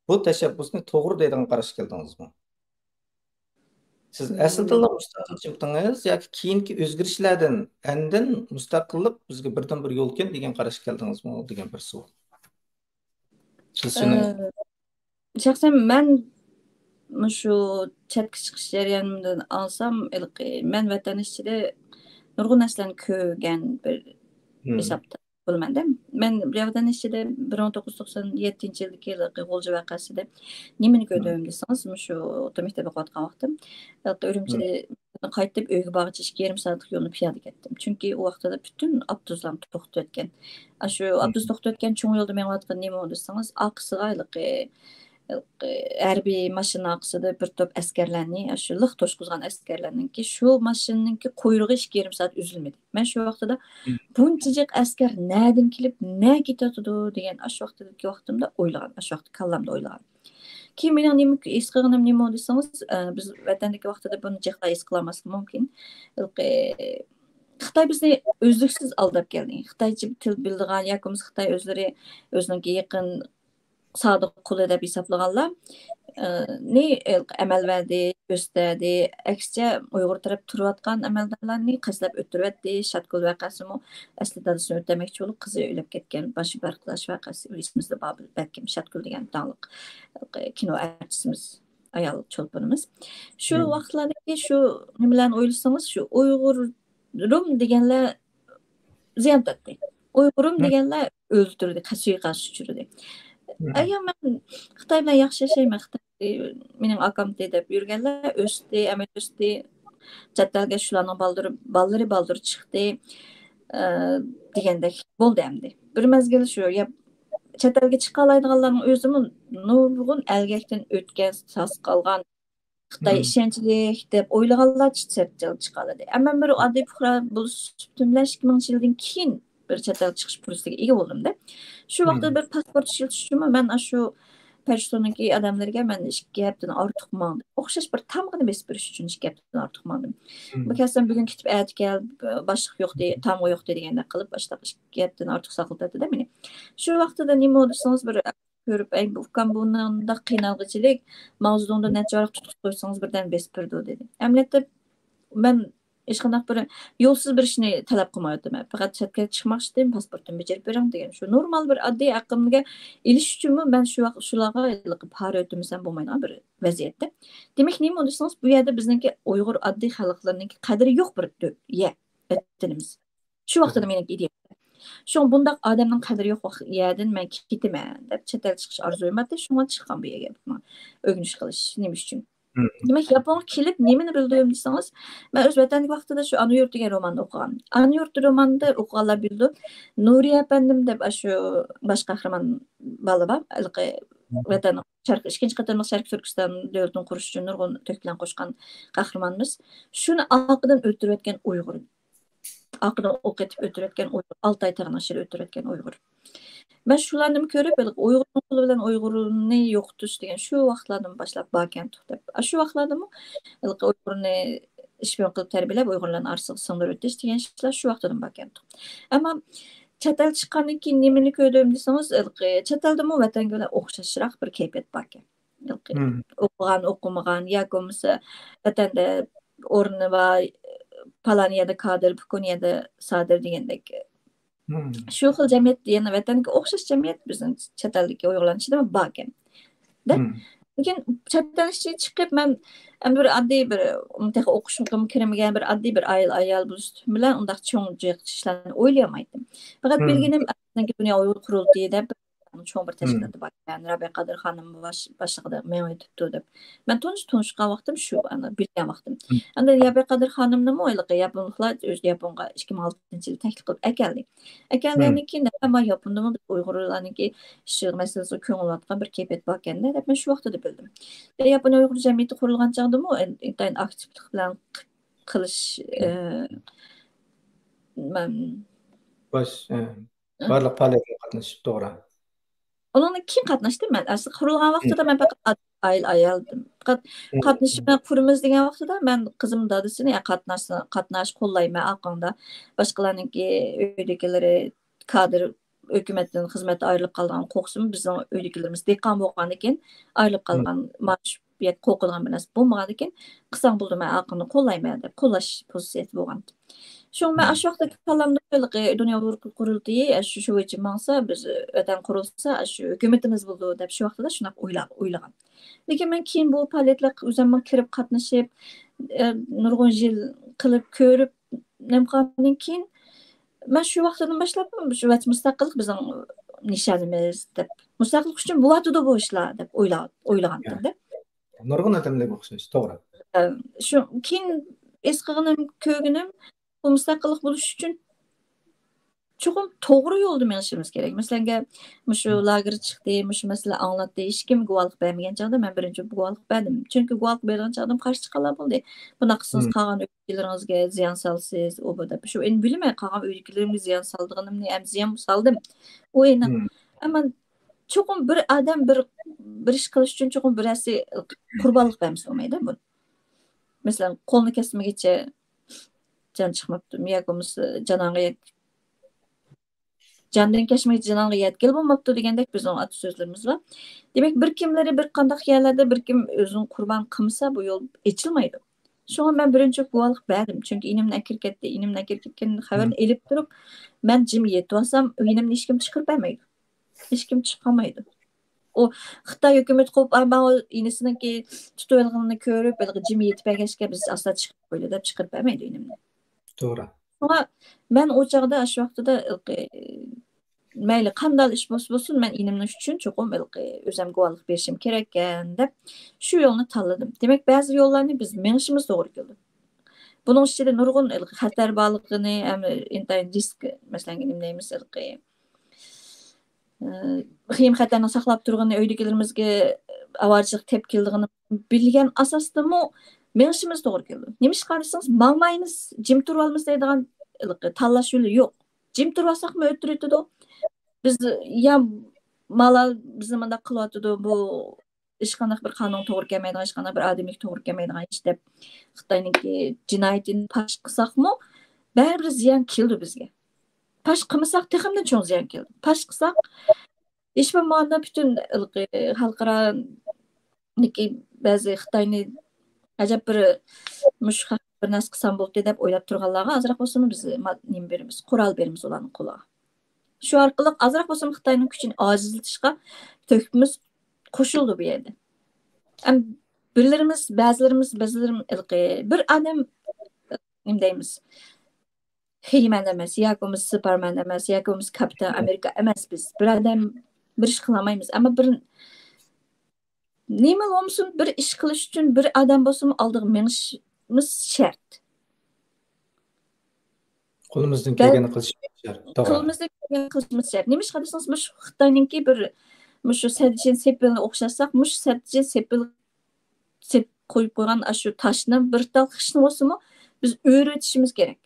بۇ تەشەببۇسنى توغرا دەيدىغان قاراشقا كەلدىڭىزمۇ؟ سىز ئەسلىدىنلا مۇستەقىل چىمتىڭىز ياكى كېيىنكى ئۆزگىرىشلەردىن ئاندىن مۇستەقىللىق بىزگە بىردىن بىر يولكەن دېگەن قاراشقا كەلدىڭىزمۇ دېگەن بىر سوئال. سىز شۇنى ئە، شەخسەن مەن مۇشۇ چەتكە چىقىش جەريانىمدىن ئالسام، ھېلىقى مەن ۋەتەن ئىچىدە نۇرغۇن نەرسىلەرنى كۆرگەن بىر ھىسابتا بولىمەن-دە. مەن ۋەتەن ئىچىدە بىر مىڭ توققۇز يۈز توقسان يەتتىنچى يىلدىكى ھېلىقى غۇلجا ۋەقەسىدە نېمىنى كۆردۈم دېسىڭىز، مۇشۇ ئوتتۇرا مەكتەپتە ئوقۇۋاتقان ۋاقتىم، ھېلىقى ئۈرۈمچىدە قايتىپ ئۆيگە بارغۇچە ئىككى يېرىم سائەتلىك يولنى پىيادە كەتتىم. چۈنكى ئۇ ۋاقتىدا پۈتۈن ئاپتوبۇسلار توختاپ ئۆتكەن. ئاشۇ ئاپتوبۇس توختاپ ئۆتكەن چوڭ يولدا مېڭىۋاتقان نېمە دېسىڭىز، ئارقىسىغا ھېلىقى، ھېلىقى ھەربىي ماشىنا ئارقىسىدا بىر توپ ئەسكەرلەرنى، ئاشۇ لىق توشقۇزغان ئەسكەرلەرنىڭكى، شۇ ماشىنىنىڭكى قۇيرۇقى ئىككى يېرىم سائەت ئۈزۈلمىدى. مەن شۇ ۋاقتىدا بۇنچە جىق ئەسكەر نەدىن كېلىپ، نەگە كېتىۋاتىدۇ دېگەن ئاشۇ ۋاقتىدىكى ۋاقتىمدا ئويلىغان، ئاشۇ ۋاقىت كاللامدا ئويلىغان. كېيىن مېنىڭ نېمە ھېس قىلغىنىم نېمە دېسىڭىز، ئە، بىز ۋەتەندىكى ۋاقتىدا بۇنى جىق ھېس قىلالماسلىقى مۇمكىن. ھېلىقى خىتاي بىزنى ئۈزلۈكسىز ئالداپ كەلدى. خىتايچە تىل بىلىدىغان ياكى بولمىسا خىتاي ئۆزلىرى ئۆزىنىڭكى يېقىن سادىق قۇلى دەپ ھېسابلىغانلار، ئە، نى ئەمەل بەردى، كۆستەردى. ئەكسىچە ئۇيغۇر تەرەپ تۇرۇۋاتقان ئەمەلدارلارنى قەستلەپ ئۆلتۈرۈۋەتتى. شاتگۈل ۋەقەسىمۇ ئەسلى دادىسىنى ئۆلتۈرمەكچى بولۇپ قىزى ئۆلۈپ كەتكەن، باشى بەرقۇلاش ۋەقەسى ئېسىمىزدە بار بەلكىم، شاتگۈل دېگەن داڭلىق كىنو ئارتىسىمىز، ئايال چولپىنىمىز. شۇ ۋاقىتلاردىكى شۇ نېمىلەرنى ئويلىسىڭىز، شۇ ئۇيغۇرۇم دېگەنلەر زىيان تارتتى. ئۇيغۇرۇم دېگەنلەر ئۆلتۈردى، سۇيىقەست ئۇچرىدى. ئەييا مەن خىتاي بىلەن ياخشى ياشايمەن، خىتاي مېنىڭ ئاكامتى دەپ يۈرگەنلەر ئۆستى، ئەمەلىي ئۆستى، چەت ئەلگە شۇلارنىڭ بالدۇرى، بالىلىرى بالدۇر چىقتى، ئە، دېگەندەك بولدى ئەمدى. بىر مەزگىل شۇ، يا، چەت ئەلگە چىقالايدىغانلارنىڭ ئۆزىمۇ نۇرغۇن ئەلگەكتىن ئۆتكەن، ساس قالغان، خىتاي ئىشەنچلىك دەپ ئويلىغانلار چەت ئەلگە چىقالىدى. ئەمما بىر ئاددىي پۇقرا بولۇش سۈپىتىم بىلەن ئىككى مىڭىنچى يىلدىن كېيىن بىر چەت ئەلگە چىقىش پۇرسىتىگە ئىگە بولدۇم-دە. شۇ ۋاقىتتا بىر پاسپورت ئىشلىتىش ئۈچۈنمۇ مەن ئاشۇ پەشتۇننىڭكى ئادەملىرىگە مەن ئىككى ھەپتىدىن ئارتۇق ماڭدىم. ئوخشاش بىر تامغىنى بېسىپ بېرىش ئۈچۈن ئىككى ھەپتىدىن ئارتۇق ماڭدىم. بۇ كەلسەم بۈگۈن كېتىپ ئەتە كەل، باشلىق يوق دې-، تامغا يوق دې دېگەندەك قىلىپ، ئاشۇنداق ئىككى ھەپتىدىن ئارتۇق ساقلىتاتتى-دە مېنى. شۇ ۋاقتىدا نېمە بولدى دېسىڭىز، بىر كۆرۈپ، ئەي، بۇ ئۇكام بۇ مۇنداق قىينالغۇچىلىك، ماۋزېدۇڭدىن نەچچە ۋاراق تۇتقۇزۇپ قويسىڭىز بىردەم بېسىپ بېرىدۇ دېدى. ئەمەلىيەتتە مەن ھېچقانداق بىر يولسىز بىر ئىشنى تەلەپ قىلمايۋاتىمەن. پەقەت چەت ئەلگە چىقماقچىدىم، پاسپورتۇمنى بېجىرىپ بېرىڭ دېگەن. شۇ نورمال بىر ئاددىي ھەققىمگە ئېلىش ئۈچۈنمۇ مەن شۇ ۋاقىت شۇلارغا ھېلىقى پارا ئۆتۈمىسەم بولمايدىغان بىر ۋەزىيەتتە. دېمەك، نېمە دېسىڭىز، بۇ يەردە بىزنىڭكى ئۇيغۇر ئاددىي خەلقلىرىنىڭكى قەدرى يوق بىر دۆ-، يەر، ۋەتىنىمىز. شۇ ۋاقتىدا مېنىڭ ئىدىيەم. شۇڭا بۇنداق ئادەمنىڭ قەدرى يوق ۋاق-، يەردىن مەن كېتىمەن دەپ چەت ئەلگە چىقىش ئارزۇيۇم بارتى. شۇڭا چىققان بۇ يەرگە، ئۆگىنىش قىلىش. نېمە ئۈچۈن؟ دېمەك، ياپونغا كېلىپ نېمىنى بىلدىم دېسىڭىز، مەن ئۆز ۋەتەندىكى ۋاقتىدا شۇ ئانا يۇرت دېگەن روماننى ئوقۇغان. ئانا يۇرت رومانىدا ئوقۇغانلار بىلىدۇ. نۇرى ئەپەندىم دەپ ئاشۇ باش قەھرىمان بالا بار. ھېلىقى ۋەتەننىڭ شەرقىي، ئىككىنچى قېتىملىق شەرقىي تۈركىستان دۆلىتىنى قۇرۇش ئۈچۈن نۇرغۇن تۆھپىلەرنى قوشقان قەھرىمانىمىز. شۇنى ئارقىدىن ئۆلتۈرۈۋەتكەن ئۇيغۇر. ئارقىدىن ئوق ئېتىپ ئۆلتۈرۈۋەتكەن ئۇيغۇر. ئالتاي تېغىنىڭ ئىچىدە ئۆلتۈرۈۋەتكەن ئۇيغۇر. مەن شۇلارنىمۇ كۆرۈپ، ھېلىقى ئۇيغۇرنىڭ قولى بىلەن ئۇيغۇرنى يوقىتىش دېگەن شۇ ۋاقىتلاردىن باشلاپ باركەنتۇق دەپ. شۇ ۋاقىتلاردىمۇ ھېلىقى ئۇيغۇرنى شپىيون قىلىپ تەربىيەلەپ، ئۇيغۇرلارنى ئارىسىغا سىڭدۈرۈۋېتىش دېگەن ئىشلار شۇ ۋاقتىدىن باركەنتۇق. ئەمما چەت ئەل چىققاندىن كېيىن نېمىنى كۆردۈم دېسىڭىز، ھېلىقى چەت ئەلدىمۇ ۋەتەنگە بىلەن ئوخشاشراق بىر كەيپىيات باركەن. ھېلىقى ئوقۇغان، ئوقۇمىغان ياكى بولمىسا ۋەتەندە ئورنى بار، پالان يەردە كادىر، پۇكۇن يەردە سادىر دېگەندەك. شۇ خىل جەمئىيەت يەنە ۋەتەنگە ئوخشاش جەمئىيەت بىزنىڭ چەت ئەلدىكى ئۇيغۇرلارنىڭ ئىچىدىمۇ باركەن. دە؟ لېكىن چەت ئەل ئىچىگە چىقىپ مەن، مەن بىر ئاددىي بىر، تېخى ئوقۇشقىمۇ كىرمىگەن بىر ئاددىي بىر ئائىلە ئايال بولۇش سۈپىتىم بىلەن ئۇنداق چوڭ جىق ئىشلارنى ئويلىيالمايتتىم. پەقەت بىلگىنىم ئەسلىدىكى دۇنيا ئۇيغۇر قۇرۇلتىيى دەپ چوڭ بىر تەشكىلاتى بار. يەنى رابىيە قادىر خانىم باش-، باشلىقىدا مېڭىۋېتىپتۇ دەپ. مەن تونۇش-، تونۇشقان ۋاقتىم شۇ، ئانا، بىلگەن ۋاقتىم. ئاندىن رابىيە قادىر خانىمنىمۇ ھېلىقى ياپونلۇقلار ئۆزى ياپونغا ئىككى مىڭ ئالتىنچى يىلى تەكلىپ قىلىپ ئەكەلدى. ئەكەلگەندىن كېيىن، ھە، ما ياپوندىمۇ بىز ئۇيغۇرلارنىڭكى ئىشى مەسىلىسىگە كۆڭۈل بۆلۈۋاتقان بىر كەيپىيات باركەن-دە دەپ مەن شۇ ۋاقتىدا بىلدىم. ياپونىيە ئۇيغۇر جەمئىيىتى قۇرۇلغان چاغدىمۇ ئىنتايىن ئاكتىپلىق بىلەن قىلىش، ئە، مەن باش، ئە، بارلىق پائالىيەتكە قاتنىشىپ، توغرا. ئۇنىڭدىن كېيىن قاتناشتىم مەن. ئەسلى قۇرۇلغان ۋاقتىدا مەن پەقەت ئائىلە ئايالدىم. پەقەت قاتنىشىپ قۇرىمىز دېگەن ۋاقتىدا مەن قىزىم دادىسىنى، يا، قاتناش، قاتناش، قوللايمەن ئارقاڭدا. باشقىلارنىڭكى ئۆيدىكىلىرى كادىر، ھۆكۈمەتتىن خىزمەتتە ئايرىلىپ قالىدىغان قورقسىمۇ، بىزنىڭ ئۆيدىكىلىرىمىز دېھقان بولغاندىكىن، ئايرىلىپ قالغان مائاش يەك قوقىدىغان بىر نەرسە بولمىغاندىكىن، قىلساڭ بولىدۇ، مەن ئارقاڭدىن قوللايمەن دەپ قوللاش پوزىتسىيەسى بولغان. شۇڭا مەن ئاشۇ ۋاقىتتا كاللامدا ھېلىقى دۇنيا ئۇيغۇر قۇرۇلتىيى، ئاشۇ، شۇ بويىچە ماڭسا، بىز ۋەتەن قۇرۇلسا، ئاشۇ ھۆكۈمىتىمىز بولىدۇ دەپ شۇ ۋاقىتتا شۇنداق ئويلا-، ئويلىغان. لېكىن مەن كېيىن بۇ پائالىيەتلەرگە ئۆزۈممۇ كىرىپ قاتنىشىپ، ئە، نۇرغۇن يىل قىلىپ كۆرۈپ، نېمە قىلغاندىن كېيىن، مەن شۇ ۋاقتىدىن باشلاپ شۇ ۋەتەن مۇستەقىللىق بىزنىڭ نىشانىمىز دەپ، مۇستەقىللىق ئۈچۈن بولۇۋاتىدۇ بۇ ئىشلار دەپ ئويلا-، ئويلىغانتىم-دە. نۇرغۇن ئادەملەرگە ئوخشاش، توغرا. ئە، شۇ كېيىن ھېس قىلغىنىم، كۆرگىنىم، بۇ مۇستەقىللىق بولۇش ئۈچۈن چوقۇم توغرا يولدا مېڭىشىمىز كېرەك. مەسىلەنگە، مۇشۇ لاگېر چىقتى، مۇشۇ مەسىلە ئاڭلاتتى. ھېچكىم گۇۋاھلىق بەرمىگەن چاغدا مەن بىرىنچى گۇۋاھلىق بەردىم. چۈنكى گۇۋاھلىق بېرىدىغان چاغدىمۇ قارشى چىققانلار بولدى. بۇنداق قىلسىڭىز قالغان ئۆيدىكىلىرىڭىزگە زىيان سالىسىز، ئۇ بۇ دەپ. شۇ ئەمدى بىلىمەن، قالغان ئۆيدىكىلىرىمگە زىيان سالىدىغىنىمنى ھەم زىيان سالدىم. ئۇ ئېنىق. ئەمما چوقۇم بىر ئادەم بىر، بىر ئىش قىلىش ئۈچۈن چوقۇم بىرەرسى قۇربانلىق بەرمىسە بولمايدۇ بۇ. مەسىلەن، قولنى كەسمىگىچە جان چىقماپتۇ ياكى بولمىسا جانانغا يەت-، جاندىن كەچمىگىچە جانانغا يەتكىلى بولماپتۇ دېگەندەك بىزنىڭ ئاتا سۆزلىرىمىز بار. دېمەك، بىر كىملىرى بىر قانداق يەرلەردە بىر كىم ئۆزىنى قۇربان قىلمىسا، بۇ يول ئېچىلمايدۇ. شۇڭا مەن بىرىنچى گۇۋاھلىق بەردىم. چۈنكى ئىنىمنى ئەكىرىپ كەتتى. ئىنىمنى ئەكىرىپ كەتكەن خەۋەرنى ئېلىپ تۇرۇپ، مەن جىم يېتىۋالسام، ئىنىمنى ھېچكىم چىقىرىپ بەرمەيدۇ. ھېچكىم چىقالمايدۇ. ئۇ خىتاي ھۆكۈمىتى قوپۇپ، ئاي، ماۋۇ ئىنىسىنىڭكى تۇتۇۋالغىنىنى كۆرۈپ، ھېلىقى جىم يېتىپ بەرگەچكە، بىز ئاستا چىقىپ قويدى دەپ چىقىرىپ بەرمەيدۇ ئىنىمنى. توغرا. شۇڭا مەن ئۇ چاغدا، شۇ ۋاقتىدا ھېلىقى، مەيلى قانداق ئىش بولسا بولسۇن، مەن ئىنىمنىڭ ئۈچۈن چوقۇم ھېلىقى ئۆزۈم گۇۋاھلىق بېرىشىم كېرەككەن دەپ شۇ يولنى تاللىدىم. دېمەك، بەزى يوللارنى بىز مېڭىشىمىز توغرا كېلىدۇ. بۇنىڭ ئىچىدە نۇرغۇن ھېلىقى خەتەر بارلىقىنى، ھەم ئىنتايىن رىسك، مەسىلەن، نېمە دەيمىز، ھېلىقى، ئى، خېيىم خەتەرنىڭ ساقلاپ تۇرغىنى، ئۆيدىكىلىرىمىزگە ئاۋارىچىلىق تېپىپ كېلىدىغىنى بىلگەن ئاساسىدىمۇ مېڭىشىمىز توغرا كېلىدۇ. نېمىشقا دېسىڭىز، ماڭمايمىز، جىم تۇرۇۋالىمىز دەيدىغان ھېلىقى تاللاش يولى يوق. جىم تۇرۇۋالساقمۇ ئۆتتۈرۈۋېتىدۇ. بىز يا مالا بىزنى مۇنداق قىلىۋاتىدۇ، بۇ ھېچقانداق بىر قانۇنغا توغرا كەلمەيدىغان، ھېچقانداق بىر ئادەمگە توغرا كەلمەيدىغان ئىش دەپ خىتاينىڭكى جىنايىتىنى پاش قىلساقمۇ، بەرىبىر زىيان كېلىدۇ بىزگە. پاش قىلمىساق تېخىمۇ چوڭ زىيان كېلىدۇ. پاش قىلساق، ھېچ بولمىغاندا پۈتۈن ھېلىقى خەلقئارانىڭكى بەزى خىتاينى ئەجەب بىر مۇشۇ خەق بىر نەرسە قىلسام بولدى دەپ ئويلاپ تۇرغانلارغا ئازراق بولسىمۇ بىز ما-، نېمە بېرىمىز، قورال بېرىمىز ئۇلارنىڭ قولىغا. شۇ ئارقىلىق ئازراق بولسىمۇ خىتاينىڭ كۈچىنى ئاجىزلىتىشقا تۆھپىمىز قوشۇلىدۇ بۇ يەردە. ئەم، بىرلىرىمىز، بەزىلىرىمىز، بەزىلىرىم ھېلىقى بىر ئادەم، نېمە دەيمىز، خېيمەن ئەمەس، ياكى بولمىسا سۇپەرمەن ئەمەس، ياكى بولمىسا كاپىتان ئامېرىكا ئەمەس بىز. بىر ئادەم بىر ئىش قىلالمايمىز. ئەمما بىر نېمە بولمىسۇن، بىر ئىش قىلىش ئۈچۈن بىر ئادەم بولسىمۇ ئالدىغا مېڭىشىمىز شەرت. قولىمىزدىن بەل-، كەلگەننى قىلىشىمىز شەرت. توغرا. قولىمىزدىن كەلگەننى قىلىشىمىز شەرت. نېمىشقا دېسىڭىز، مۇشۇ خىتاينىڭكى بىر، مۇشۇ سەددىچىن سېپىلنى ئوخشاتساق، مۇشۇ سەددىچىن سېپىل سېپ قويۇپ قويغان ئاشۇ تاشنى بىر تال خىشنى بولسىمۇ بىز ئۆرۈۋېتىشىمىز كېرەك.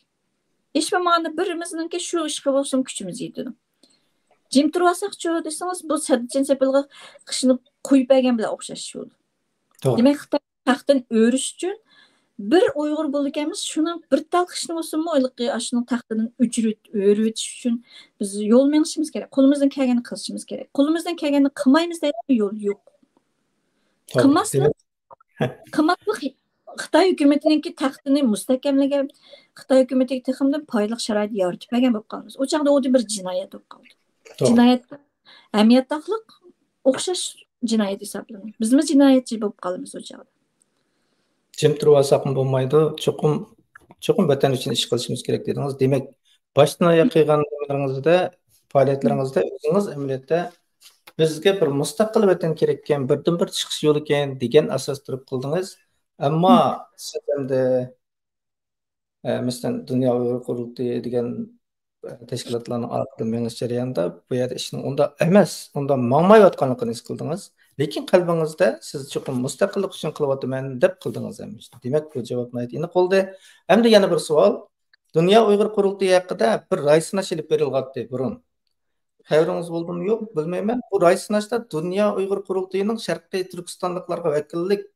ھېچ بولمىغاندا بىرىمىزنىڭكى شۇ ئىشقا بولسىمۇ كۈچىمىز يېتىدۇ. جىم تۇرۇۋالساقچۇ دېسىڭىز، بۇ سەددىچىن سېپىلغا خىشنى قويۇپ بەرگەن بىلەن ئوخشاش بولىدۇ. توغرا. دېمەك، خىتاي تەختىنى ئۆرۈش ئۈچۈن بىر ئۇيغۇر بولىدىكەنمىز، شۇنىڭ بىر تال خىشنى بولسىمۇ، ھېلىقى ئاشۇنىڭ تەختىدىن ئۆچۈرۈۋېت-، ئۆرۈۋېتىش ئۈچۈن بىز يول مېڭىشىمىز كېرەك. قولىمىزدىن كەلگەننى قىلىشىمىز كېرەك. قولىمىزدىن كەلگەننى قىلمايمىز دەيدىغان يول يوق. توغرا. قىلماسلىق، دېمەك، قىلماسلىق خىتاي ھۆكۈمىتىنىڭكى تەختىنى مۇستەھكەملىگەن، خىتاي ھۆكۈمىتىگە تېخىمۇدىن پايدىلىق شارائىت يارىتىپ بەرگەن بولۇپ قالىمىز. ئۇ چاغدا ئۇ بىر جىنايەت بولۇپ قالىدۇ. توغرا. جىنايەت، ئەمەلىيەتتە ئوخشاش جىنايەت ھېسابلىنىدۇ. بىزمۇ جىنايەتچى بولۇپ قالىمىز ئۇ چاغدا. جىم تۇرۇۋالساقمۇ بولمايدۇ. چوقۇم، چوقۇم ۋەتەن ئۈچۈن ئىش قىلىشىمىز كېرەك دېدىڭىز. دېمەك، باشتىن ئاياق قىلغان نېمىلىرىڭىزدە، پائالىيەتلىرىڭىزدە ئۆزىڭىز ئەمەلىيەتتە بىزگە بىر مۇستەقىل ۋەتەن كېرەككەن، بىردىنبىر چىقىش يولىكەن دېگەن ئاساس تۇرۇپ قىلدىڭىز. ئەمما سىز ئەمدى، ئە، مەسىلەن، دۇنيا ئۇيغۇر قۇرۇلتىيى دېگەن، ئە، تەشكىلاتلارنىڭ ئارقىدىن مېڭىش جەريانىدا بۇ يەردە ئىشنىڭ ئۇنداق ئەمەس، ئۇنداق ماڭمايۋاتقانلىقىنى ھېس قىلدىڭىز. لېكىن قەلبىڭىزدە سىز چوقۇم مۇستەقىللىق ئۈچۈن قىلىۋاتىمەن دەپ قىلدىڭىز ھەممە ئىشنى. دېمەك، بۇ جاۋاب ناھايىتى ئېنىق بولدى. ئەمدى يەنە بىر سوئال. دۇنيا ئۇيغۇر قۇرۇلتىيى ھەققىدە بىر راي سىناش ئېلىپ بېرىلغانتى بۇرۇن. خەۋىرىڭىز بولدىمۇ يوق، بىلمەيمەن. بۇ راي سىناشتا دۇنيا ئۇيغۇر قۇرۇلتىيىنىڭ شەرقىي تۈركىستانلىقلارغا ۋەكىللىك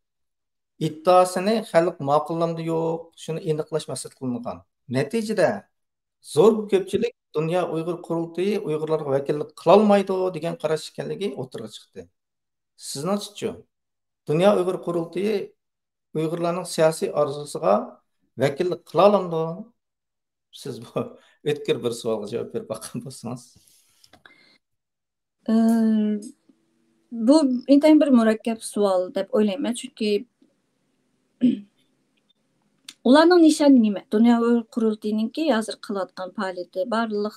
ئىدىئاسىنى خەلق ماقۇللامدۇ يوق، شۇنى ئېنىقلاش مەقسەت قىلىنغان. نەتىجىدە، زور كۆپچىلىك دۇنيا ئۇيغۇر قۇرۇلتىيى ئۇيغۇرلارغا ۋەكىللىك قىلالمايدۇ دېگەن قاراش ئىكەنلىكى ئوتتۇرىغا چىقتى. سىزنىڭچىچۇ؟ دۇنيا ئۇيغۇر قۇرۇلتىيى ئۇيغۇرلارنىڭ سىياسىي ئارزۇسىغا ۋەكىللىك قىلالامدۇ؟ سىز بۇ ئۆتكۈر بىر سوئالغا جاۋاب بېرىپ باققان بولسىڭىز. ئى، بۇ ئىنتايىن بىر مۇرەككەپ سوئال دەپ ئويلايمەن، چۈنكى ئۇلارنىڭ نىشانى نېمە؟ دۇنيا ئۇيغۇر قۇرۇلتىيىنىڭكى ھازىر قىلىۋاتقان پائالىيىتى، بارلىق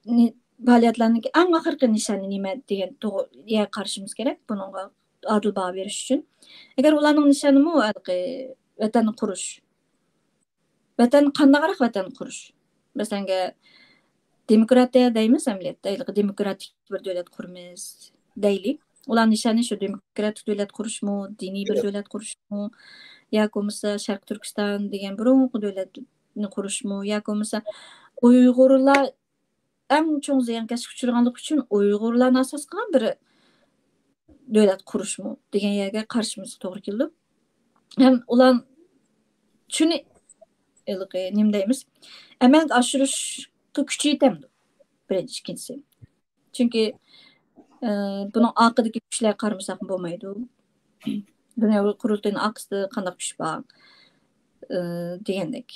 نى-، پائالىيەتلەرنىڭكى ئەڭ ئاخىرقى نىشانى نېمە دېگەن توغرا يەرگە قارىشىمىز كېرەك، بۇنىڭغا ئادىل باھا بېرىش ئۈچۈن. ئەگەر ئۇلارنىڭ نىشانىمۇ ھېلىقى ۋەتەننى قۇرۇش، ۋەتەن، قانداقراق ۋەتەن قۇرۇش؟ مەسىلەنگە، دېموكراتىيە دەيمىز ئەمەلىيەتتە، ھېلىقى دېموكراتىك بىر دۆلەت قۇرىمىز دەيلى. ئۇلار نىشانى شۇ دېموكراتىك دۆلەت قۇرۇشمۇ، دىنىي بىر دۆلەت قۇرۇشمۇ، ياكى بولمىسا شەرقىي تۈركىستان دېگەن بۇرۇنقى دۆلەتنى قۇرۇشمۇ، ياكى بولمىسا ئۇيغۇرلار ئەڭ چوڭ زىيانكەشلىككە ئۇچرىغانلىقى ئۈچۈن ئۇيغۇرلارنى ئاساس قىلغان بىر دۆلەت قۇرۇشمۇ دېگەن يەرگە قارىشىمىزغا توغرا كېلىدۇ. ھەم ئۇلار شۇنى ھېلىقى نېمە دەيمىز، ئەمەلگە ئاشۇرۇشقا كۈچى يېتەمدۇ؟ بىرىنچى، ئىككىنچىسى. چۈنكى، ئە، بۇنىڭ ئارقىدىكى كۈچلەرگە قارىمىساق بولمايدۇ. دۇنيا ئۇيغۇر قۇرۇلتىيىنىڭ ئارقىسىدا قانداق كۈچ بار، ئە، دېگەندەك.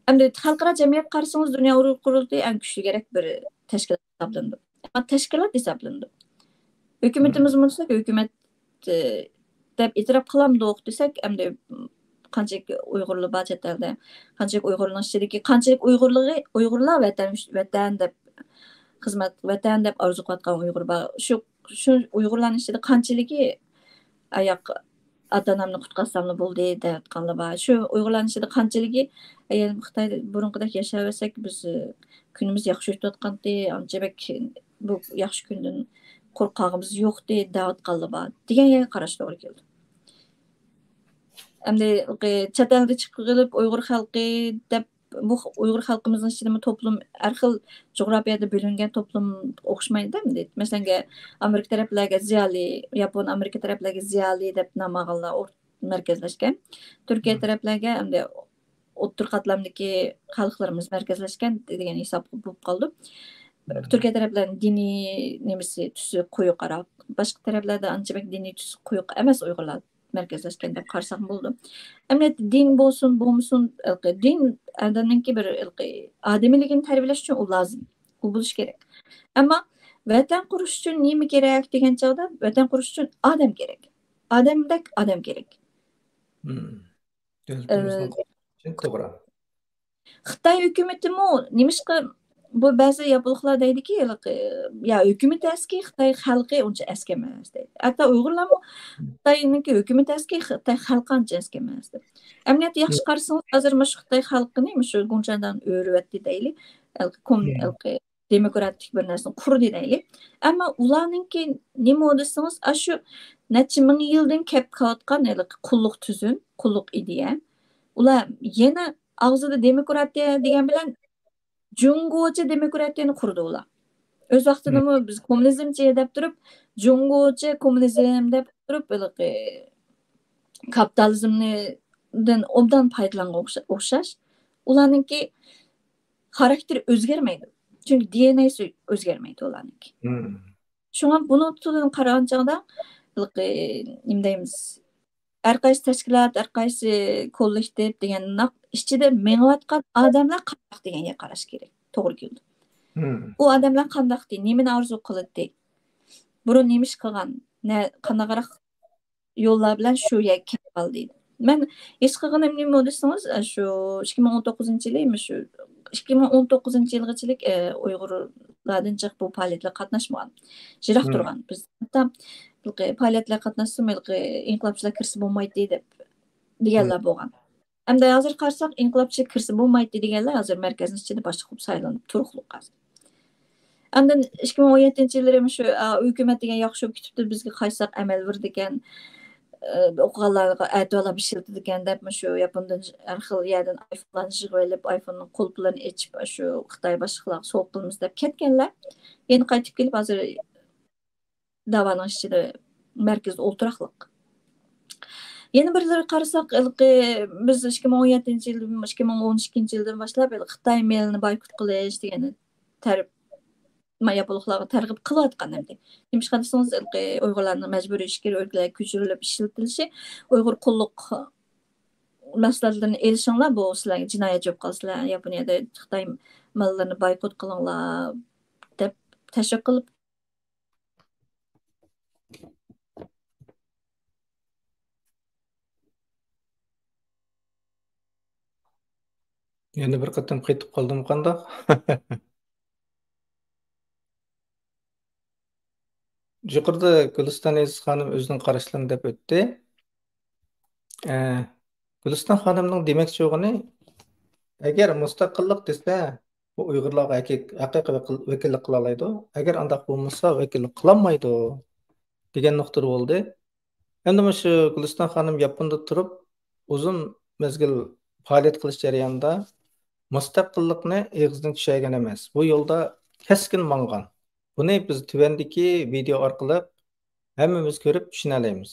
ئەمدى خەلقئارا جەمئىيەتكە قارىسىڭىز، دۇنيا ئۇيغۇر قۇرۇلتىيى ئەڭ كۈچلۈكرەك بىر تەشكىلات ھېسابلىنىدۇ. ئەمما تەشكىلات ھېسابلىنىدۇ. ھۆكۈمىتىمىزمۇ دېسەك، ھۆكۈمەت، ئە، دەپ ئېتىراپ قىلامدۇق دېسەك، ئەمدى قانچىلىك ئۇيغۇرلار بار چەت ئەلدە، قانچىلىك ئۇيغۇرنىڭ ئىچىدىكى، قانچىلىك ئۇيغۇرلىقى، ئۇيغۇرلار ۋەتەن، ۋەتەن دەپ خىزمەت، ۋەتەن دەپ ئارزۇ قىلىۋاتقان ئۇيغۇر بار. شۇ، شۇ ئۇيغۇرلارنىڭ ئىچىدە قانچىلىكى ئاياق ئاتا ئانامنى قۇتقارساملا بولدى دەۋاتقانلار بار. شۇ ئۇيغۇرلارنىڭ ئىچىدە قانچىلىكى، ئەگەر خىتاي بۇرۇنقىدەك ياشاۋەرسەك، بىز، كۈنىمىز ياخشى ئۆتۈۋاتقانتى، ئانچە بەك بۇ ياخشى كۈندىن قورققانىمىز يوقتى دەۋاتقانلار بار دېگەن يەرگە قاراش توغرا كېلىدۇ. ئەمدى چەت ئەلدە چىقىپ ئۇيغۇر خەلقى دەپ، بۇ ئۇيغۇر خەلقىمىزنىڭ ئىچىدىمۇ توپلۇم، ھەر خىل جۇغراپىيەدە بۆلۈنگەن توپلۇم ئوخشىمايدۇ ئەمدى. مەسىلەن، ئامېرىكا تەرەپلەرگە زىيالىي، ياپون، ئامېرىكا تەرەپلەرگە زىيالىي دەپ نام ئالغانلار ئور-، مەركەزلەشكەن. تۈركىيە تەرەپلەرگە ئەمدى ئوتتۇرا قاتلامدىكى خەلقلىرىمىز مەركەزلەشكەن دېگەن ھېساب بولۇپ قالىدۇ. تۈركىيە تەرەپلەرنىڭ دىنىي نېمىسى، تۈسى قويۇقراق. باشقا تەرەپلەردە ئانچە بەك دىنىي تۈسى قويۇق ئەمەس ئۇيغۇرلار مەركەزلەشكەن دەپ قارىساق بولىدۇ. ئەمەلىيەتتە دىن بولسۇن، بولمىسۇن، ھېلىقى دىن ئادەمنىڭكى بىر ھېلىقى ئادىمىيلىكىنى تەربىيەلەش ئۈچۈن ئۇ لازىم. ئۇ بولۇشى كېرەك. ئەمما ۋەتەن قۇرۇش ئۈچۈن نېمە كېرەك دېگەن چاغدا، ۋەتەن قۇرۇش ئۈچۈن ئادەم كېرەك. ئادەمدەك ئادەم كېرەك. مم. دۆلىتىمىزنىڭ ئە، قۇرۇلۇشى توغرا. خىتاي ھۆكۈمىتىمۇ نېمىشقا، بۇ بەزى ياپونلۇقلار دەيدىكى، ھېلىقى، يا ھۆكۈمىتى ئەسكى، خىتاي خەلقى ئۇنچە ئەسكى ئەمەس دەيدۇ. ھەتتا ئۇيغۇرلارمۇ خىتاينىڭكى ھۆكۈمىتى ئەسكى، خىتاي خەلقى ئانچە ئەسكى ئەمەس دەيدۇ. ئەمەلىيەتتە ياخشى قارىسىڭىز، ھازىر مۇشۇ خىتاي خەلقىنى مۇشۇ گۇڭچەندان ئۆرۈۋەتتى دەيلى، ھېلىقى كوم-، ھېلىقى دېموكراتىك بىر نەرسىنى قۇردى دەيلى. ئەمما ئۇلارنىڭكى نېمە دېسىڭىز، ئاشۇ نەچچە مىڭ يىلدىن كەپ كېلىۋاتقان ھېلىقى قۇللۇق تۈزۈم، قۇللۇق ئىدىيە. ئۇلار يەنە ئاغزىدا دېموكراتىيە دېگەن بىلەن جۇڭگوچە دېموكراتىيەنى قۇردى ئۇلار. ئۆز ۋاقتىدىمۇ بىز كوممۇنىزمچى دەپ تۇرۇپ، جۇڭگوچە كوممۇنىزم دەپ تۇرۇپ، ھېلىقى كاپىتالىزمنى، دىن ئوبدان پايدىلانغان ئوخشا-، ئوخشاش. ئۇلارنىڭكى خاراكتېرى ئۆزگەرمەيدۇ. چۈنكى دى ئېن ئەيسى ئۆزگەرمەيدۇ ئۇلارنىڭكى. شۇڭا بۇنىڭ تۈرىدىن قارىغان چاغدا، ھېلىقى، نېمە دەيمىز، ھەر قايسى تەشكىلات، ھەر قايسى كوللېكتىپ دېگەن ئىچىدە مېڭىۋاتقان ئادەملەر قانداق دېگەنگە قاراش كېرەك. توغرا كېلىدۇ. ئۇ ئادەملەر قانداقتى، نېمىنى ئارزۇ قىلاتتى، بۇرۇن نېمە ئىش قىلغان، نە-، قانداقراق يوللار بىلەن شۇ يەرگە كېلىپ قالدى. مەن ھېس قىلغىنىم نېمە دېسىڭىز، شۇ ئىككى مىڭ ئون توققۇزىنچى يىلى، مۇشۇ ئىككى مىڭ ئون توققۇزىنچى يىلغىچىلىك، ئە، ئۇيغۇرلاردىن جىق بۇ پائالىيەتلەرگە قاتناشمىغان. يىراق تۇرغان. بىز ھەتتا پائالىيەتلەرگە قاتناشسىمۇ، ھېلىقى ئىنقىلابچىلار كىرسە بولمايتتى دەپ دېگەنلەر بولغان. ئەمدى ھازىر قارىساق، ئىنقىلابچى كىرسە بولمايتتى دېگەنلەر ھازىر مەركەزنىڭ ئىچىدە باشلىق بولۇپ سايلىنىپ تۇرۇقلۇق ھازىر. ئاندىن ئىككى مىڭ ئون يەتتىنچى يىللىرى مۇشۇ، ئا، ھۆكۈمەت دېگەن ياخشى بولۇپ كېتىپتۇ، بىزگە قايساق ئەمەل بېرىدىكەن، ئە، ئوقۇغانلارغا ئەتىۋارلار ئىشلىتىدىكەن دەپ، مۇشۇ ياپوندىن ھەر خىل يەردىن ئايفونلارنى يىغىۋېلىپ، ئايفوننىڭ قۇلۇپلىرىنى ئېچىپ، شۇ خىتاي باشلىقلارغا سوۋغا قىلىمىز دەپ كەتكەنلەر. يەنە قايتىپ كېلىپ، ھازىر داۋانىڭ ئىچىدە، مەركىزىدە ئولتۇراقلىق. يەنە بىرلىرى قارىساق، ھېلىقى بىز ئىككى مىڭ ئون يەتتىنچى يىلدىن، ئىككى مىڭ ئون ئىككىنچى يىلدىن باشلاپ، ھېلىقى خىتاي مېلىنى بايكوت قىلىش دېگەننى تەرىپ، ما-، ياپونلۇقلارغا تەرغىب قىلىۋاتقان ئەمدى. نېمىشقا دېسىڭىز، ھېلىقى ئۇيغۇرلارنىڭ مەجبۇرىي ئىچكىرى ئۆلكىلەرگە كۆچۈرۈلۈپ ئىشلىتىلىشى، ئۇيغۇر قۇللۇق مەھسۇلاتلىرىنى ئېلىشىڭلار، بۇ سىلەرگە جىنايەت جواب قىلىدۇ، سىلەر ياپونىيەدە خىتاي ماللىرىنى بايكوت قىلىڭلار دەپ تەشۋىق قىلىپ، يەنە بىر قېتىم قېتىپ قالدىم قانداق؟ يۇقىرىدا گۈلىستان ئەزىز خانىم ئۆزىنىڭ قاراشلىرىنى دەپ ئۆتتى. ئە، گۈلىستان خانىمنىڭ دېمەكچى بولغىنى، ئەگەر مۇستەقىللىق دېسە، بۇ ئۇيغۇرلارغا ھەقىق-، ھەقىقىي ۋەكىل-، ۋەكىللىك قىلالايدۇ. ئەگەر ئانداق بولمىسا، ۋەكىللىك قىلالمايدۇ، دېگەن نۇقتىدا بولدى. ئەمدى مۇشۇ گۈلىستان خانىم ياپوندا تۇرۇپ، ئۇزۇن مەزگىل پائالىيەت قىلىش جەريانىدا مۇستەقىللىقنى ئېغىزدىن چۈشۈرگەن ئەمەس. بۇ يولدا كەسكىن ماڭغان. بۇنى بىز تۆۋەندىكى ۋىدېئو ئارقىلىق ھەممىمىز كۆرۈپ چۈشىنەلەيمىز.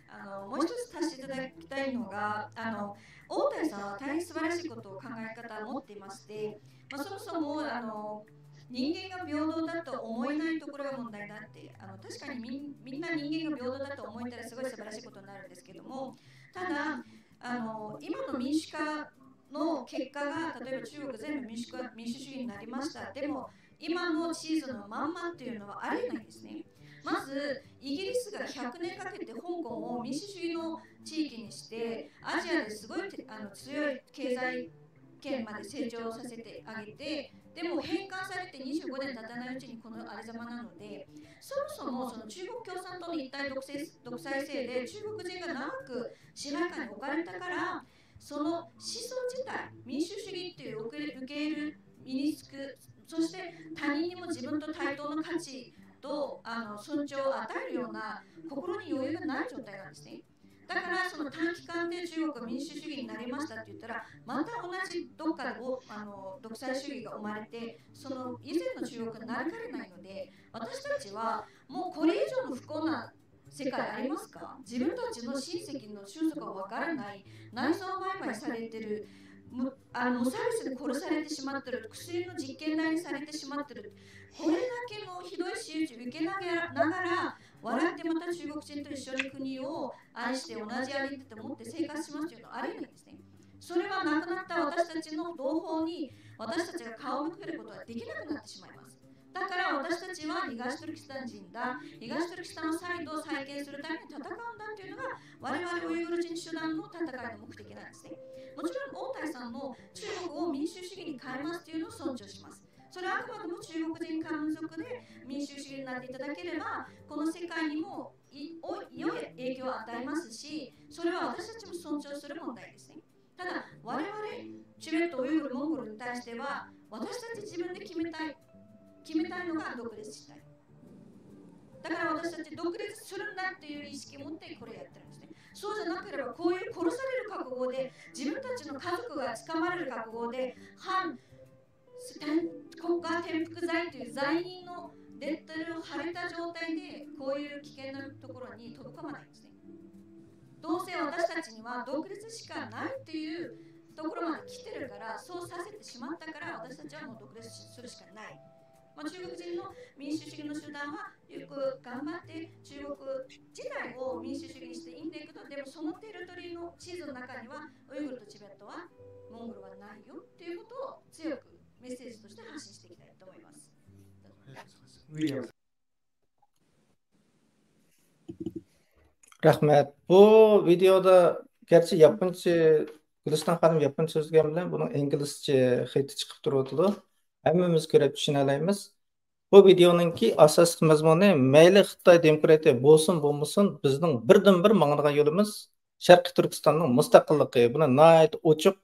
あのもう一つ足していただきたいのが、あの大谷さんは大変素晴らしいことを考え方を持っていまして、まあ、そもそもあの人間が平等だと思えないところが問題だって、あの確かにみんみんな人間が平等だと思えたらすごい素晴らしいことになるんですけども、ただあの今の民主化の結果が、例えば中国全部民主化民主主義になりました。でも今のチーズのまんまっていうのはありえないんですね。まずイギリスが百年かけて香港を民主主義の地域にして、アジアですごいてあの強い経済圏まで成長させてあげて、でも返還されて二十五年経たないうちにこのありさまなので、そもそもその中国共産党の一体独裁独裁制で中国人が長く支配下に置かれたから、その思想自体、民主主義っていう受け受け入れる身につく、そして他人にも自分と対等の価値とあの尊重を与えるような心に余裕がない状態なんですね。だからその短期間で中国民主主義になりましたって言ったら、また同じどっかであの独裁主義が生まれて、その以前の中国になりかねないので、私たちはもうこれ以上の不幸な世界ありますか？自分たちの親戚の種族がわからない、内臓売買されてる、あの無差別に殺されてしまってる、薬の実験台にされてしまってる、これだけのひどい仕打ちを受けながら笑って、また中国人と一緒に国を愛して同じアイデンティティを持って生活しますというのはありえないんですね。それは亡くなった私たちの同胞に私たちが顔を向けることはできなくなってしまいます。だから私たちは東トルキスタン人だ、東トルキスタンを再度再建するために戦うんだっていうのが我々ウイグル人種団の戦いの目的なんですね。もちろん大谷さんも中国を民主主義に変えますっていうのを尊重します。それはあくまでも中国人漢民族で民主主義になっていただければ、この世界にもいお良い影響を与えますし、それは私たちも尊重する問題ですね。ただ我々チベット、ウイグル、モンゴルに対しては、私たち自分で決めたい決めたいのが独立したい。だから私たち独立するんだっていう意識を持ってこれやってるんですね。そうじゃなければ、こういう殺される覚悟で、自分たちの家族がつかまれる覚悟で、反国家転覆罪という罪人のレッテルを貼れた状態で、こういう危険なところに飛び込まないんですね。どうせ私たちには独立しかないっていうところまで来てるから、そうさせてしまったから、私たちはもう独立するしかない。まあ、中国人の民主主義の集団はよく頑張って中国自体を民主主義にしていいんだけど、でもそのテリトリーの地図の中にはウイグルとチベットは、モンゴルはないよっていうことを強くメッセージとして発信していきたいと思います。 رەھمەت. بۇ ۋىدېئودا گەرچە ياپونچە، گۈلىستان خانىم ياپونچە سۆزلىگەن بىلەن بۇنىڭ ئىنگلىزچە خېتى چىقىپ تۇرۇۋاتىدۇ. ھەممىمىز كۆرۈپ چۈشىنەلەيمىز. بۇ ۋىدېئونىڭكى ئاساسلىق مەزمۇنى، مەيلى خىتاي دېموكراتىيە بولسۇن بولمىسۇن، بىزنىڭ بىردىنبىر ماڭىدىغان يولىمىز شەرقىي تۈركىستاننىڭ مۇستەقىللىقى. بۇنى ناھايىتى ئوچۇق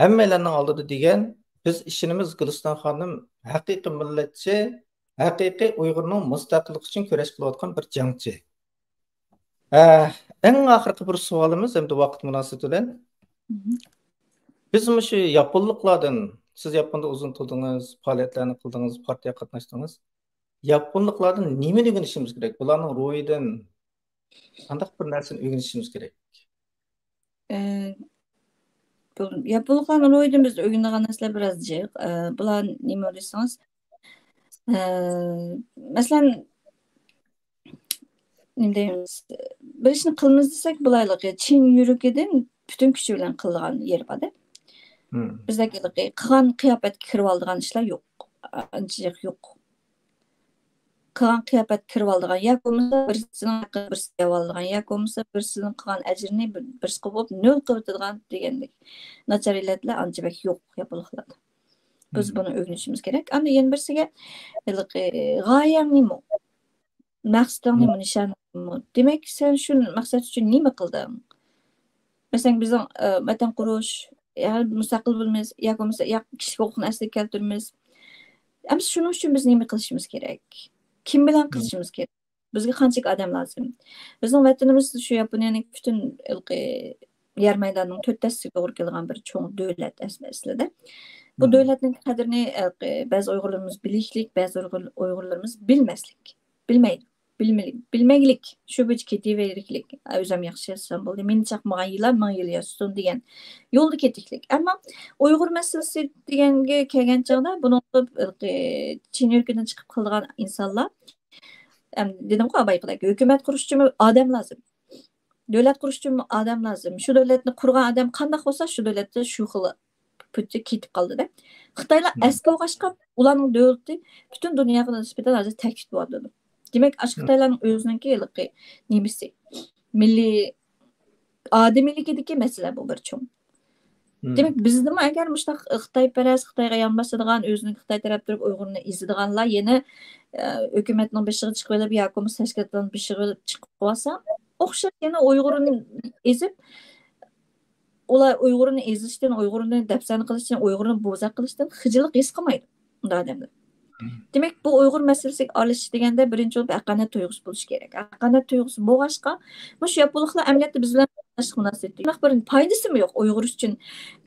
ھەممەيلەننىڭ ئالدىدا دېگەن. بىز ئىشىنىمىز، گۈلىستان خانىم ھەقىقىي مىللەتچى، ھەقىقىي ئۇيغۇرنىڭ مۇستەقىللىقى ئۈچۈن كۈرەش قىلىۋاتقان بىر جەڭچى. ئە، ئەڭ ئاخىرقى بىر سوئالىمىز، ئەمدى ۋاقىت مۇناسىۋىتى بىلەن. مهم. بىز مۇشۇ ياپونلۇقلاردىن، سىز ياپوندا ئۇزۇن تۇردىڭىز، پائالىيەتلەرنى قىلدىڭىز، پارتىيەگە قاتناشتىڭىز. ياپونلۇقلاردىن نېمىنى ئۆگىنىشىمىز كېرەك؟ بۇلارنىڭ روھىدىن قانداق بىر نەرسىنى ئۆگىنىشىمىز كېرەك؟ ئە، بۇ ياپونلۇقلارنىڭ روھىدىن بىز ئۆگىنىدىغان نەرسىلەر بىراز جىق. ئە، بۇلار نېمە دېسىڭىز، ئە، مەسىلەن، نېمە دەيمىز، بىر ئىشنى قىلىمىز دېسەك، بۇلارلىقى چىن يۈرىكىدىن پۈتۈن كۈچى بىلەن قىلىدىغان يېرى بار-دە. مم. بىزدەك ھېلىقى قىلغان قىياپەتكە كىرىۋالىدىغان ئىشلار يوق. ئانچە جىق يوق. قىلغان قىياپەتكە كىرىۋالىدىغان، ياكى بولمىسا بىرسىنىڭ ھەققىنى بىرسى يەۋالىدىغان، ياكى بولمىسا بىرسىنىڭ قىلغان ئەجرىنى بىر-، بىرسى قىلىپ بولۇپ نۆل قىلىۋېتىدىغان دېگەندەك ناچار ئىللەتلەر ئانچە بەك يوق ياپونلۇقلاردا. بىز مم. بۇنى ئۆگىنىشىمىز كېرەك. ئاندىن يەنە بىرسىگە، ھېلىقى غايەڭ نېمە؟ مەقسىتىڭ نېمە؟ نىشانىڭ نېمە؟ دېمەك، سەن شۇ مەقسەت ئۈچۈن نېمە قىلدىڭ؟ مەسىلەن، بىزنىڭ، ئە، ۋەتەن قۇرۇش، يا مۇستەقىل بولىمىز، ياكى بولمىسا، يا كىشىلىك ھوقۇقنى ئەسلىگە كەلتۈرىمىز. ئەمىسە شۇنىڭ ئۈچۈن بىز نېمە قىلىشىمىز كېرەك؟ كىم بىلەن قىلىشىمىز كېرەك؟ بىزگە قانچىلىك ئادەم لازىم؟ بىزنىڭ ۋەتىنىمىز شۇ ياپونىيەنىڭ پۈتۈن ھېلىقى يەر مەيدانىنىڭ تۆت ھەسسىسىگە توغرا كېلىدىغان بىر چوڭ دۆلەت ئەس-، ئەسلىدە. بۇ دۆلەتنىڭ قەدرىنى ھېلىقى بەزى ئۇيغۇرلىرىمىز بىلىشلىك، بەزى ئۇيغۇر-، ئۇيغۇرلىرىمىز بىلمەسلىك. بىلمەيدۇ. بىلمىلىك، بىلمەگلىك، شۇ بويىچە كېتىۋېرىكلىك. ئۆزۈم ياخشى ياشىسام بولدى. مېنى چاقمىغان يىلان مىڭ يىل ياشىسۇن دېگەن يولدا كېتىكلىك. ئەمما ئۇيغۇر مەسىلىسى دېگەنگە كەلگەن چاغدا بۇنىڭغا چىن يۈرىكىدىن چىقىپ قىلىدىغان ئىنسانلار، ئەم، دېدىمغۇ بايىقىدەك، ھۆكۈمەت قۇرۇش ئۈچۈن ئادەم لازىم. دۆلەت قۇرۇش ئۈچۈن ئادەم لازىم. شۇ دۆلەتنى قۇرغان ئادەم قانداق بولسا، شۇ دۆلەتتە شۇ خىل پۇتى كېتىپ قالدىدە. خىتايلار ئەسكى بولغاچقا، ئۇلارنىڭ دۆلىتى پۈتۈن دۇنياغا نىسبەتەن ھازىر تەكلىپ بولۇۋاتىدۇ. دېمەك، ئاشۇ خىتايلارنىڭ ئۆزىنىڭكى ھېلىقى نېمىسى، مىللىي ئادىمىيلىكىدىكى مەسىلە بۇ بىر چوڭ. دېمەك، بىزدىمۇ ئەگەر مۇشۇنداق خىتايپەرەس، خىتايغا يان باسىدىغان، ئۆزىنىڭ خىتاي تەرەپ تۇرۇپ ئۇيغۇرنى ئېزىدىغانلار يەنە، ئە، ھۆكۈمەتنىڭ بېشىغا چىقىۋېلىپ ياكى بولمىسا تەشكىلاتلارنىڭ بېشىغا چىقىۋالسا، ئوخشاش يەنە ئۇيغۇرنى ئېزىپ، ئۇلار ئۇيغۇرنى ئېزىشتىن، ئۇيغۇرنى دەپسەندە قىلىشتىن، ئۇيغۇرنى بوزەك قىلىشتىن خىجىللىق ھېس قىلمايدۇ ئۇنداق ئادەملەر. دېمەك، بۇ ئۇيغۇر مەسىلىسىگە ئارىلىشىش دېگەندە بىرىنچى بولۇپ ھەققانىيەت تۇيغۇسى بولۇشى كېرەك. ھەققانىيەت تۇيغۇسى بولغاچقا، مۇشۇ ياپونلۇقلار ئەمەلىيەتتە بىز بىلەن قاتناشلىق مۇناسىۋىتى يوق. بىر پايدىسىمۇ يوق. ئۇيغۇر ئۈچۈن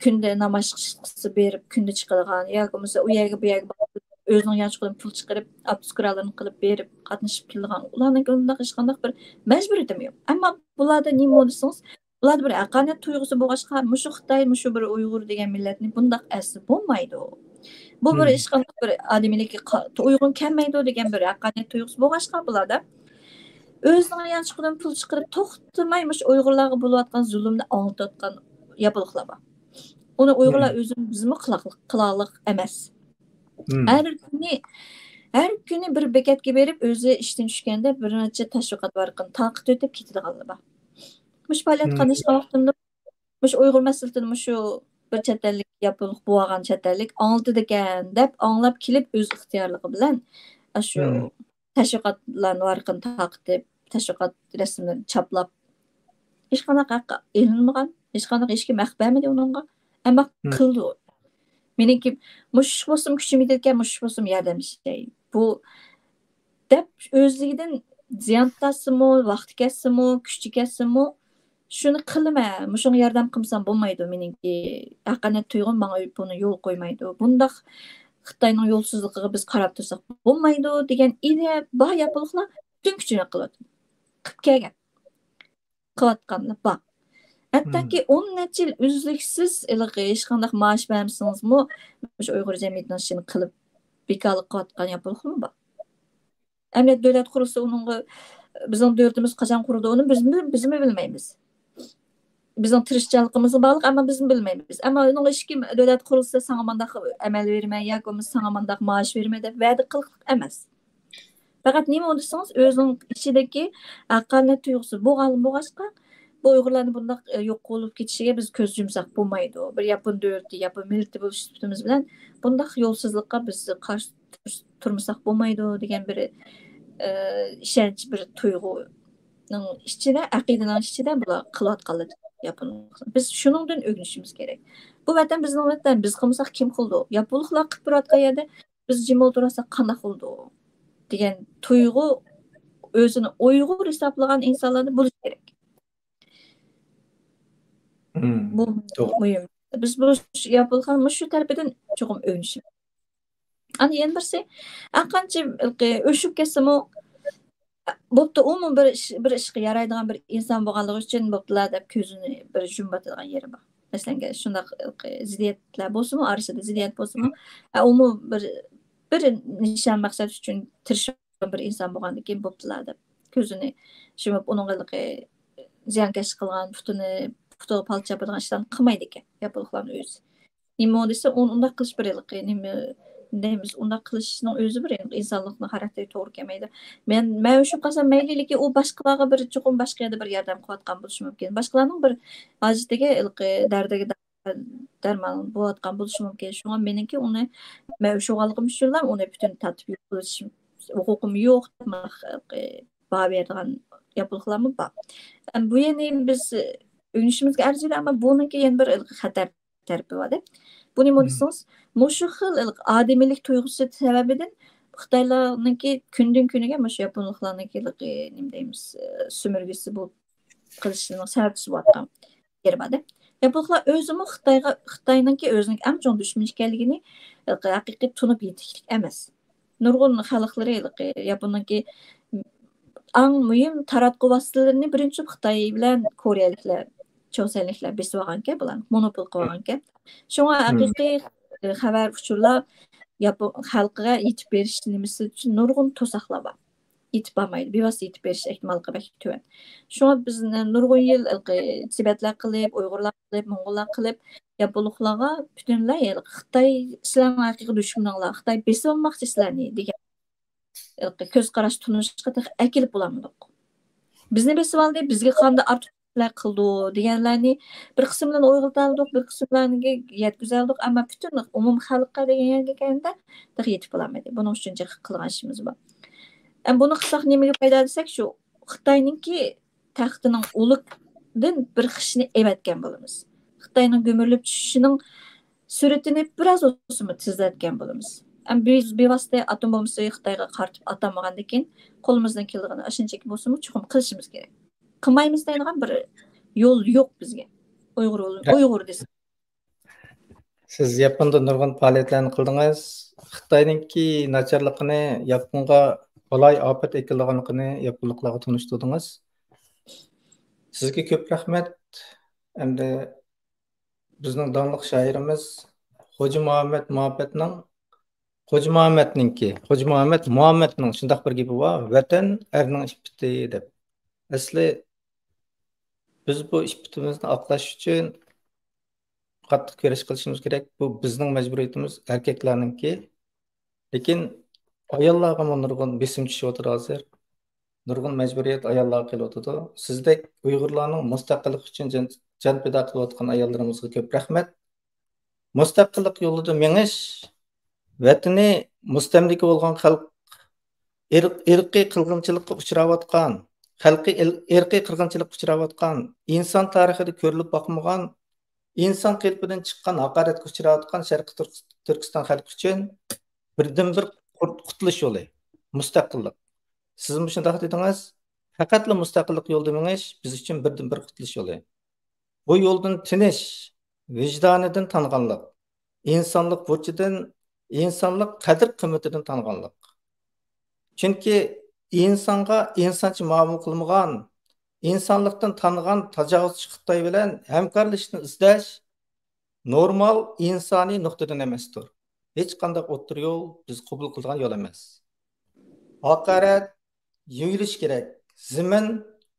كۈندە ناماز قىلسا بېرىپ، كۈندە چىقىدىغان ياكى بولمىسا ئۇ يەرگە، بۇ يەرگە بارىپ، ئۆزىنىڭ يانچۇقىدىن پۇل چىقىرىپ، ئاپتوسكرالىرىنى قىلىپ بېرىپ، قاتنىشىپ كېلىدىغان. ئۇلارنىڭكى ئۇنداق ھېچقانداق بىر مەجبۇرىيىتىمۇ يوق. ئەمما بۇلاردا نېمە دېسىڭىز، ئۇلاردا بىر ھەققانىيەت تۇيغۇسى بولغاچقا، مۇشۇ خىتاي، مۇشۇ بىر ئۇيغۇر دېگەن مىللەتنى بۇنداق ئەتسە بولمايدۇ. بۇ بىر ھېچقانداق بىر ئادىمىيلىككە قا-، ئۇيغۇن كەلمەيدۇ دېگەن بىر ھەققانىيەت تۇيغۇسى بولغاچقا، بۇلاردا ئۆزىنىڭ يانچۇقىدىن پۇل چىقىرىپ، توختىماي مۇشۇ ئۇيغۇرلارغا بولۇۋاتقان زۇلۇمنى ئاڭلىتىۋاتقان ياپونلۇقلار بار. ئۇنى ئۇيغۇرلار ئۆزىمۇ، بىزمۇ قىلاقلىق، قىلارلىق ئەمەس. ھەر كۈنى، ھەر كۈنى بىر بېكەتكە بېرىپ، ئۆزى ئىشتىن چۈشكەندە بىر نەچچە تەشۋىقات ۋارىقىنى تارقىتىۋېتىپ كېتىدىغانلار بار. مۇشۇ پائالىيەتكە قاتناشقان ۋاقتىمدا مۇشۇ ئۇيغۇر مەسىلىسىدىن مۇشۇ بىر چەت ئەللىك ياپونلۇق بولغان چەت ئەللىك ئاڭلىتىدىكەن دەپ ئاڭلاپ كېلىپ، ئۆز ئىختىيارلىقى بىلەن ئاشۇ تەشۋىقاتلارنى ۋارىقىنى تارقىتىپ، تەشۋىقات رەسىملىرىنى چاپلاپ، ھېچقانداق ھەققى ئېلىنمىغان، ھېچقانداق ھېچكىم ھەق بەرمىدى ئۇنىڭغا. ئەمما قىلدى ئۇ. مېنىڭكى مۇشۇ بولسىمۇ كۈچۈم يېتىدىكەن، مۇشۇ بولسىمۇ ياردەملىشەي. بۇ دەپ ئۆزلۈكىدىن زىيان تارتسىمۇ، ۋاقتى كەتسىمۇ، كۈچى كەتسىمۇ، شۇنى قىلىمەن، مۇشۇڭا ياردەم قىلمىسام بولمايدۇ، مېنىڭكى ھەققانىيەت تۇيغۇم ماڭا بۇنى يول قويمايدۇ. بۇنداق خىتاينىڭ يولسىزلىقىغا بىز قاراپ تۇرساق بولمايدۇ دېگەن ئىدىيە بار ياپونلۇقلار پۈتۈن كۈچىنى قىلىۋاتىدۇ. قىلىپ كەلگەن. قىلىۋاتقانلار بار. ھەتتاكى ئون نەچچە يىل ئۈزلۈكسىز ھېلىقى ھېچقانداق مائاش بەرمىسىڭىزمۇ، مۇشۇ ئۇيغۇر جەمئىيىتىنىڭ ئىشىنى قىلىپ، بىكارلىق قىلىۋاتقان ياپونلۇقلارمۇ بار. ئەمدى دۆلەت قۇرۇلسا ئۇنىڭغا، بىزنىڭ دۆلىتىمىز قاچان قۇرۇلدى، ئۇنى بىزمۇ، بىزمۇ بىلمەيمىز. بىزنىڭ تىرىشچانلىقىمىزغا باغلىق، ئەمما بىزمۇ بىلمەيمىز. ئەمما ئۇنىڭغا ھېچكىم دۆلەت قۇرۇلسا ساڭا مانداق ئەمەل بېرىمەن ياكى بولمىسا ساڭا مانداق مائاش بېرىمەن دەپ ۋەدە قىلىقلىق ئەمەس. پەقەت نېمە دېسىڭىز، ئۆزىنىڭ ئىچىدىكى ھەققانىيەت تۇيغۇسى بولغان، بولغاچقا، بۇ ئۇيغۇرلارنى بۇنداق، ئە، يوق قىلىپ كېتىشىگە بىز كۆز يۇمساق بولمايدۇ. بىر ياپون دۆلىتى، ياپون مىللىتى بولۇش سۈپىتىمىز بىلەن بۇنداق يولسىزلىققا بىز قارشى تۇرس-، تۇرمىساق بولمايدۇ دېگەن بىر، ئە، ئىشەنچ، بىر تۇيغۇنىڭ ئىچىدە، ئەقىدىنىڭ ئىچىدە بۇلار قىلىۋاتقانلىرى ياپونلۇق. بىز شۇنىڭدىن ئۆگىنىشىمىز كېرەك. بۇ ۋەتەن بىزنىڭ ۋەتەن، بىز قىلمىساق كىم قىلىدۇ؟ ياپونلۇقلار قىلىپ بېرىۋاتقان يەردە بىز جىم ئولتۇرۇۋاتساق قانداق بولىدۇ؟ دېگەن تۇيغۇ ئۆزىنى ئۇيغۇر ھېسابلىغان ئىنسانلاردا بولۇشى كېرەك. بۇ مۇھىم. بىز بۇ ياپونلۇقلارنىڭ مۇشۇ تەرىپىدىن چوقۇم ئۆگىنىشىمىز. ئەنە يەنە بىرسى، ھەرقانچە ئۆچۈپ كەتسىمۇ، بوپتۇ، ئۇمۇ بىر ئىش، بىر ئىشقا يارايدىغان بىر ئىنسان بولغانلىقى ئۈچۈن بوپتۇلا دەپ كۆزىنى بىر يۇمۇۋاتىدىغان يېرى بار. مەسىلەن، شۇنداق زىددىيەتلەر بولسىمۇ، ئارىسىدا زىددىيەت بولسىمۇ، ئە، ئۇمۇ بىر، بىر نىشان مەقسەت ئۈچۈن تىرىشىپ بىر ئىنسان بولغاندىن كېيىن بوپتۇلا دەپ كۆزىنى يۇمۇپ، ئۇنىڭغا ھېلىقى زىيانكەشلىك قىلغان، پۇتىنى، پۇتىغا پالچا چاپىدىغان ئىشلارنى قىلمايدىكەن ياپونلۇقلارنىڭ ئۆزى. نېمە دېسە، ئۇن-، ئۇنداق قىلىش بىر ھېلىقى، نېمە دەيمىز، ئۇنداق قىلىشنىڭ ئۆزى بىر ئىنسانلىقنىڭ خاراكتېرىگە توغرا كەلمەيدۇ. مەن، مەن ئۆچۈپ قالسام مەيلى، لېكىن ئۇ باشقىلارغا بىر، چوقۇم باشقا يەردە بىر ياردەم قىلىۋاتقان بولۇشى مۇمكىن. باشقىلارنىڭ بىر ھاجىتىگە ھېلىقى دەردىگە دەرمان بولۇۋاتقان بولۇشى مۇمكىن. شۇڭا مېنىڭكى ئۇنى مەن ئۆچۈپ قالغىنىم ئۈچۈنلا ئۇنى پۈتۈن تارتىپ يوق قىلىش ھوقۇقۇم يوق دەپ باھا بېرىدىغان ياپونلۇقلارمۇ بار. ئەم، بۇ يەنى بىز ئۆگىنىشىمىزگە ئەرزىيدۇ، ئەمما بۇنىڭكى يەنە بىر خەتەر تەرىپى بار. بۇ نېمە دېسىڭىز، مۇشۇ خىل ئادىمىيلىك تۇيغۇسى سەۋەبىدىن خىتايلارنىڭكى كۈندىن كۈنىگە مۇشۇ ياپونلۇقلارنىڭكى، نېمە دەيمىز، سۈمۈرگىسى بولۇپ قېلىشىنىڭ سەۋەبچىسى بولۇۋاتقان يېرى بار-دە. ياپونلۇقلار ئۆزىمۇ خىتايغا، خىتاينىڭكى ئۆزىنىڭ ئەڭ چوڭ دۈشمىنى ئىكەنلىكىنى ھەقىقىي تونۇپ يېتىشلىك ئەمەس. نۇرغۇن خەلقلىرى ھېلىقى ياپوننىڭكى ئەڭ مۇھىم تاراتقۇ ۋاسىتىلىرىنى بىرىنچى خىتاي بىلەن كورېيەلىكلەر، چوسەنلىكلەر بېسىۋالغانكەن، بۇلارنى مونوپول قىلىۋالغانكەن. شۇڭا ھەقىقىي، ئە، خەۋەر، ئۇچۇرلار ياپون خەلقىگە يېتىپ بېرىش نېمىسى ئۈچۈن نۇرغۇن توساقلار بار. يېتىپ بارمايدۇ. بىۋاسىتە يېتىپ بېرىش ئېھتىماللىقى بەك تۆۋەن. شۇڭا بىز نۇرغۇن يىل ھېلىقى تىبەتلەر قىلىپ، ئۇيغۇرلار قىلىپ، موڭغۇللار قىلىپ، ياپونلۇقلارغا پۈتۈنلەي ھېلىقى خىتاي سىلەرنىڭ ھەقىقىي دۈشمىنىڭلار، خىتاي بېسىۋالماقچى سىلەرنى دېگەن ھېلىقى كۆز قاراش تونۇشقا تېخى ئەكېلىپ بولالمىدۇق. بىزنى بېسىۋالدى، بىزگە قانداق ئارتۇقچىلىق قىلدى دېگەنلەرنى بىر قىسىملىرىنى ئويغىتالىدۇق، بىر قىسىملىرىنى يەتكۈزەلدۇق، ئەمما پۈتۈن ئومۇمىي خەلققە دېگەن يەرگە كەلگەندە تېخى يېتىپ بولالمىدى. بۇنىڭ ئۈچۈن جىق قىلغان ئىشىمىز بار. ئەمما بۇنى قىلساق نېمىگە پايدا دېسەك، شۇ خىتاينىڭكى تەختىنىڭ ئۇلىدىن بىر خىشنى ئېۋەتكەن بولىمىز. خىتاينىڭ گۈمۈرۈلۈپ چۈشۈشىنىڭ سۈرئىتىنى بىراز بولسىمۇ تېزلەتكەن بولىمىز. ئەمما بىز بىۋاسىتە ئاتوم بومبىسى خىتايغا قارىتىپ ئاتالمىغاندىن كېيىن، قولىمىزدىن كېلىدىغىنى ئاشۇنچىكى بولسىمۇ چوقۇم قىلىشىمىز كېرەك. قىلمايمىز دەيدىغان بىر يول يوق بىزگە. ئۇيغۇر، ئۇيغۇر دېسە. سىز ياپوندا نۇرغۇن پائالىيەتلەرنى قىلدىڭىز. خىتاينىڭكى ناچارلىقىنى، ياپونغا بالايىئاپەت ئەكېلىدىغانلىقىنى ياپونلۇقلارغا تونۇشتۇردىڭىز. سىزگە كۆپ رەھمەت. ئەمدى بىزنىڭ داڭلىق شائىرىمىز خوجا مۇھەممەد مۇھەببەتنىڭ، خوجا مۇھەممەدنىڭكى، خوجا مۇھەممەد مۇھەممەدنىڭ شۇنداق بىر گېپى بار، «ۋەتەن ئەرنىڭ ئىپپىتى» دەپ. ئەسلى بىز بۇ ئىپپىتىمىزنى ئاقلاش ئۈچۈن قاتتىق كۈرەش قىلىشىمىز كېرەك. بۇ بىزنىڭ مەجبۇرىيىتىمىز، ئەركەكلەرنىڭكى. لېكىن ئاياللارغىمۇ نۇرغۇن بېسىم چۈشۈۋاتىدۇ ھازىر. نۇرغۇن مەجبۇرىيەت ئاياللارغا قېلىۋاتىدۇ. سىزدەك ئۇيغۇرلارنىڭ مۇستەقىللىق ئۈچۈن جان، جان پىدا قىلىۋاتقان ئاياللىرىمىزغا كۆپ رەھمەت. مۇستەقىللىق يولىدا مېڭىش، ۋەتىنى مۇستەملىكە بولغان خەلق، ئىرق-، ئىرقىي قىرغىنچىلىققا ئۇچراۋاتقان، خەلقى ئىل-، ئىرقىي قىرغىنچىلىققا ئۇچراۋاتقان، ئىنسان تارىخىدا كۆرۈلۈپ باقمىغان، ئىنسان قېلىپىدىن چىققان ھاقارەتكە ئۇچراۋاتقان شەرقىي تۈرك-، تۈركىستان خەلقى ئۈچۈن بىردىنبىر قۇت-، قۇتۇلۇش يولى، مۇستەقىللىق. سىز مۇشۇنداق دېدىڭىز، پەقەتلا مۇستەقىللىق يولىدا مېڭىش بىز ئۈچۈن بىردىنبىر قۇتۇلۇش يولى. بۇ يولدىن تىنچ، ۋىجدانىدىن تانغانلىق، ئىنسانلىق بۇرچىدىن، ئىنسانلىق قەدىر-قىممىتىدىن تانغانلىق. چۈنكى ئىنسانغا ئىنسانچە مۇئامىلە قىلمىغان، ئىنسانلىقتىن تانغان تاجاۋۇزچى خىتاي بىلەن ھەمكارلىشىشنى ئىزدەش نورمال ئىنسانىي نۇقتىدىن ئەمەستۇر. ھېچقانداق ئوتتۇرا يول بىز قوبۇل قىلىدىغان يول ئەمەس. ھاقارەت يېيىلىشى كېرەك، زېمىن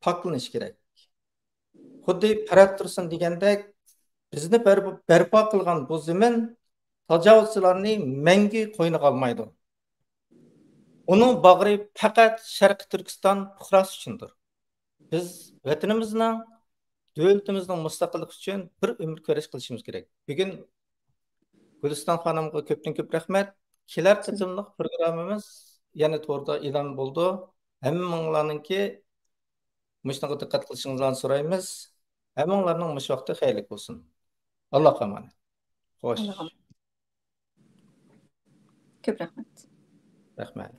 پاكلىنىشى كېرەك. خۇددى پەرھات تۇرسۇن دېگەندەك، بىزنى بەر-، بەرپا قىلغان بۇ زېمىن تاجاۋۇزچىلارنى مەڭگۈ قوينىغا ئالمايدۇ. ئۇنىڭ باغرى پەقەت شەرقىي تۈركىستان پۇقراسى ئۈچۈندۇر. بىز ۋەتىنىمىزنىڭ، دۆلىتىمىزنىڭ مۇستەقىللىقى ئۈچۈن بىر ئۆمۈر كۈرەش قىلىشىمىز كېرەك. بۈگۈن گۈلىستان خانىمغا كۆپتىن كۆپ رەھمەت. كېلەر قېتىملىق پروگراممىمىز يەنە توردا ئېلان بولىدۇ. ھەممىڭلارنىڭكى مۇشۇنىڭغا دىققەت قىلىشىڭلارنى سورايمىز. ھەممىڭلارنىڭ مۇشۇ ۋاقتى خەيرلىك بولسۇن. ئاللاھقا ئامانەت. خوش. ئاللاھقا ئامانەت. كۆپ رەھمەت. رەھمەت.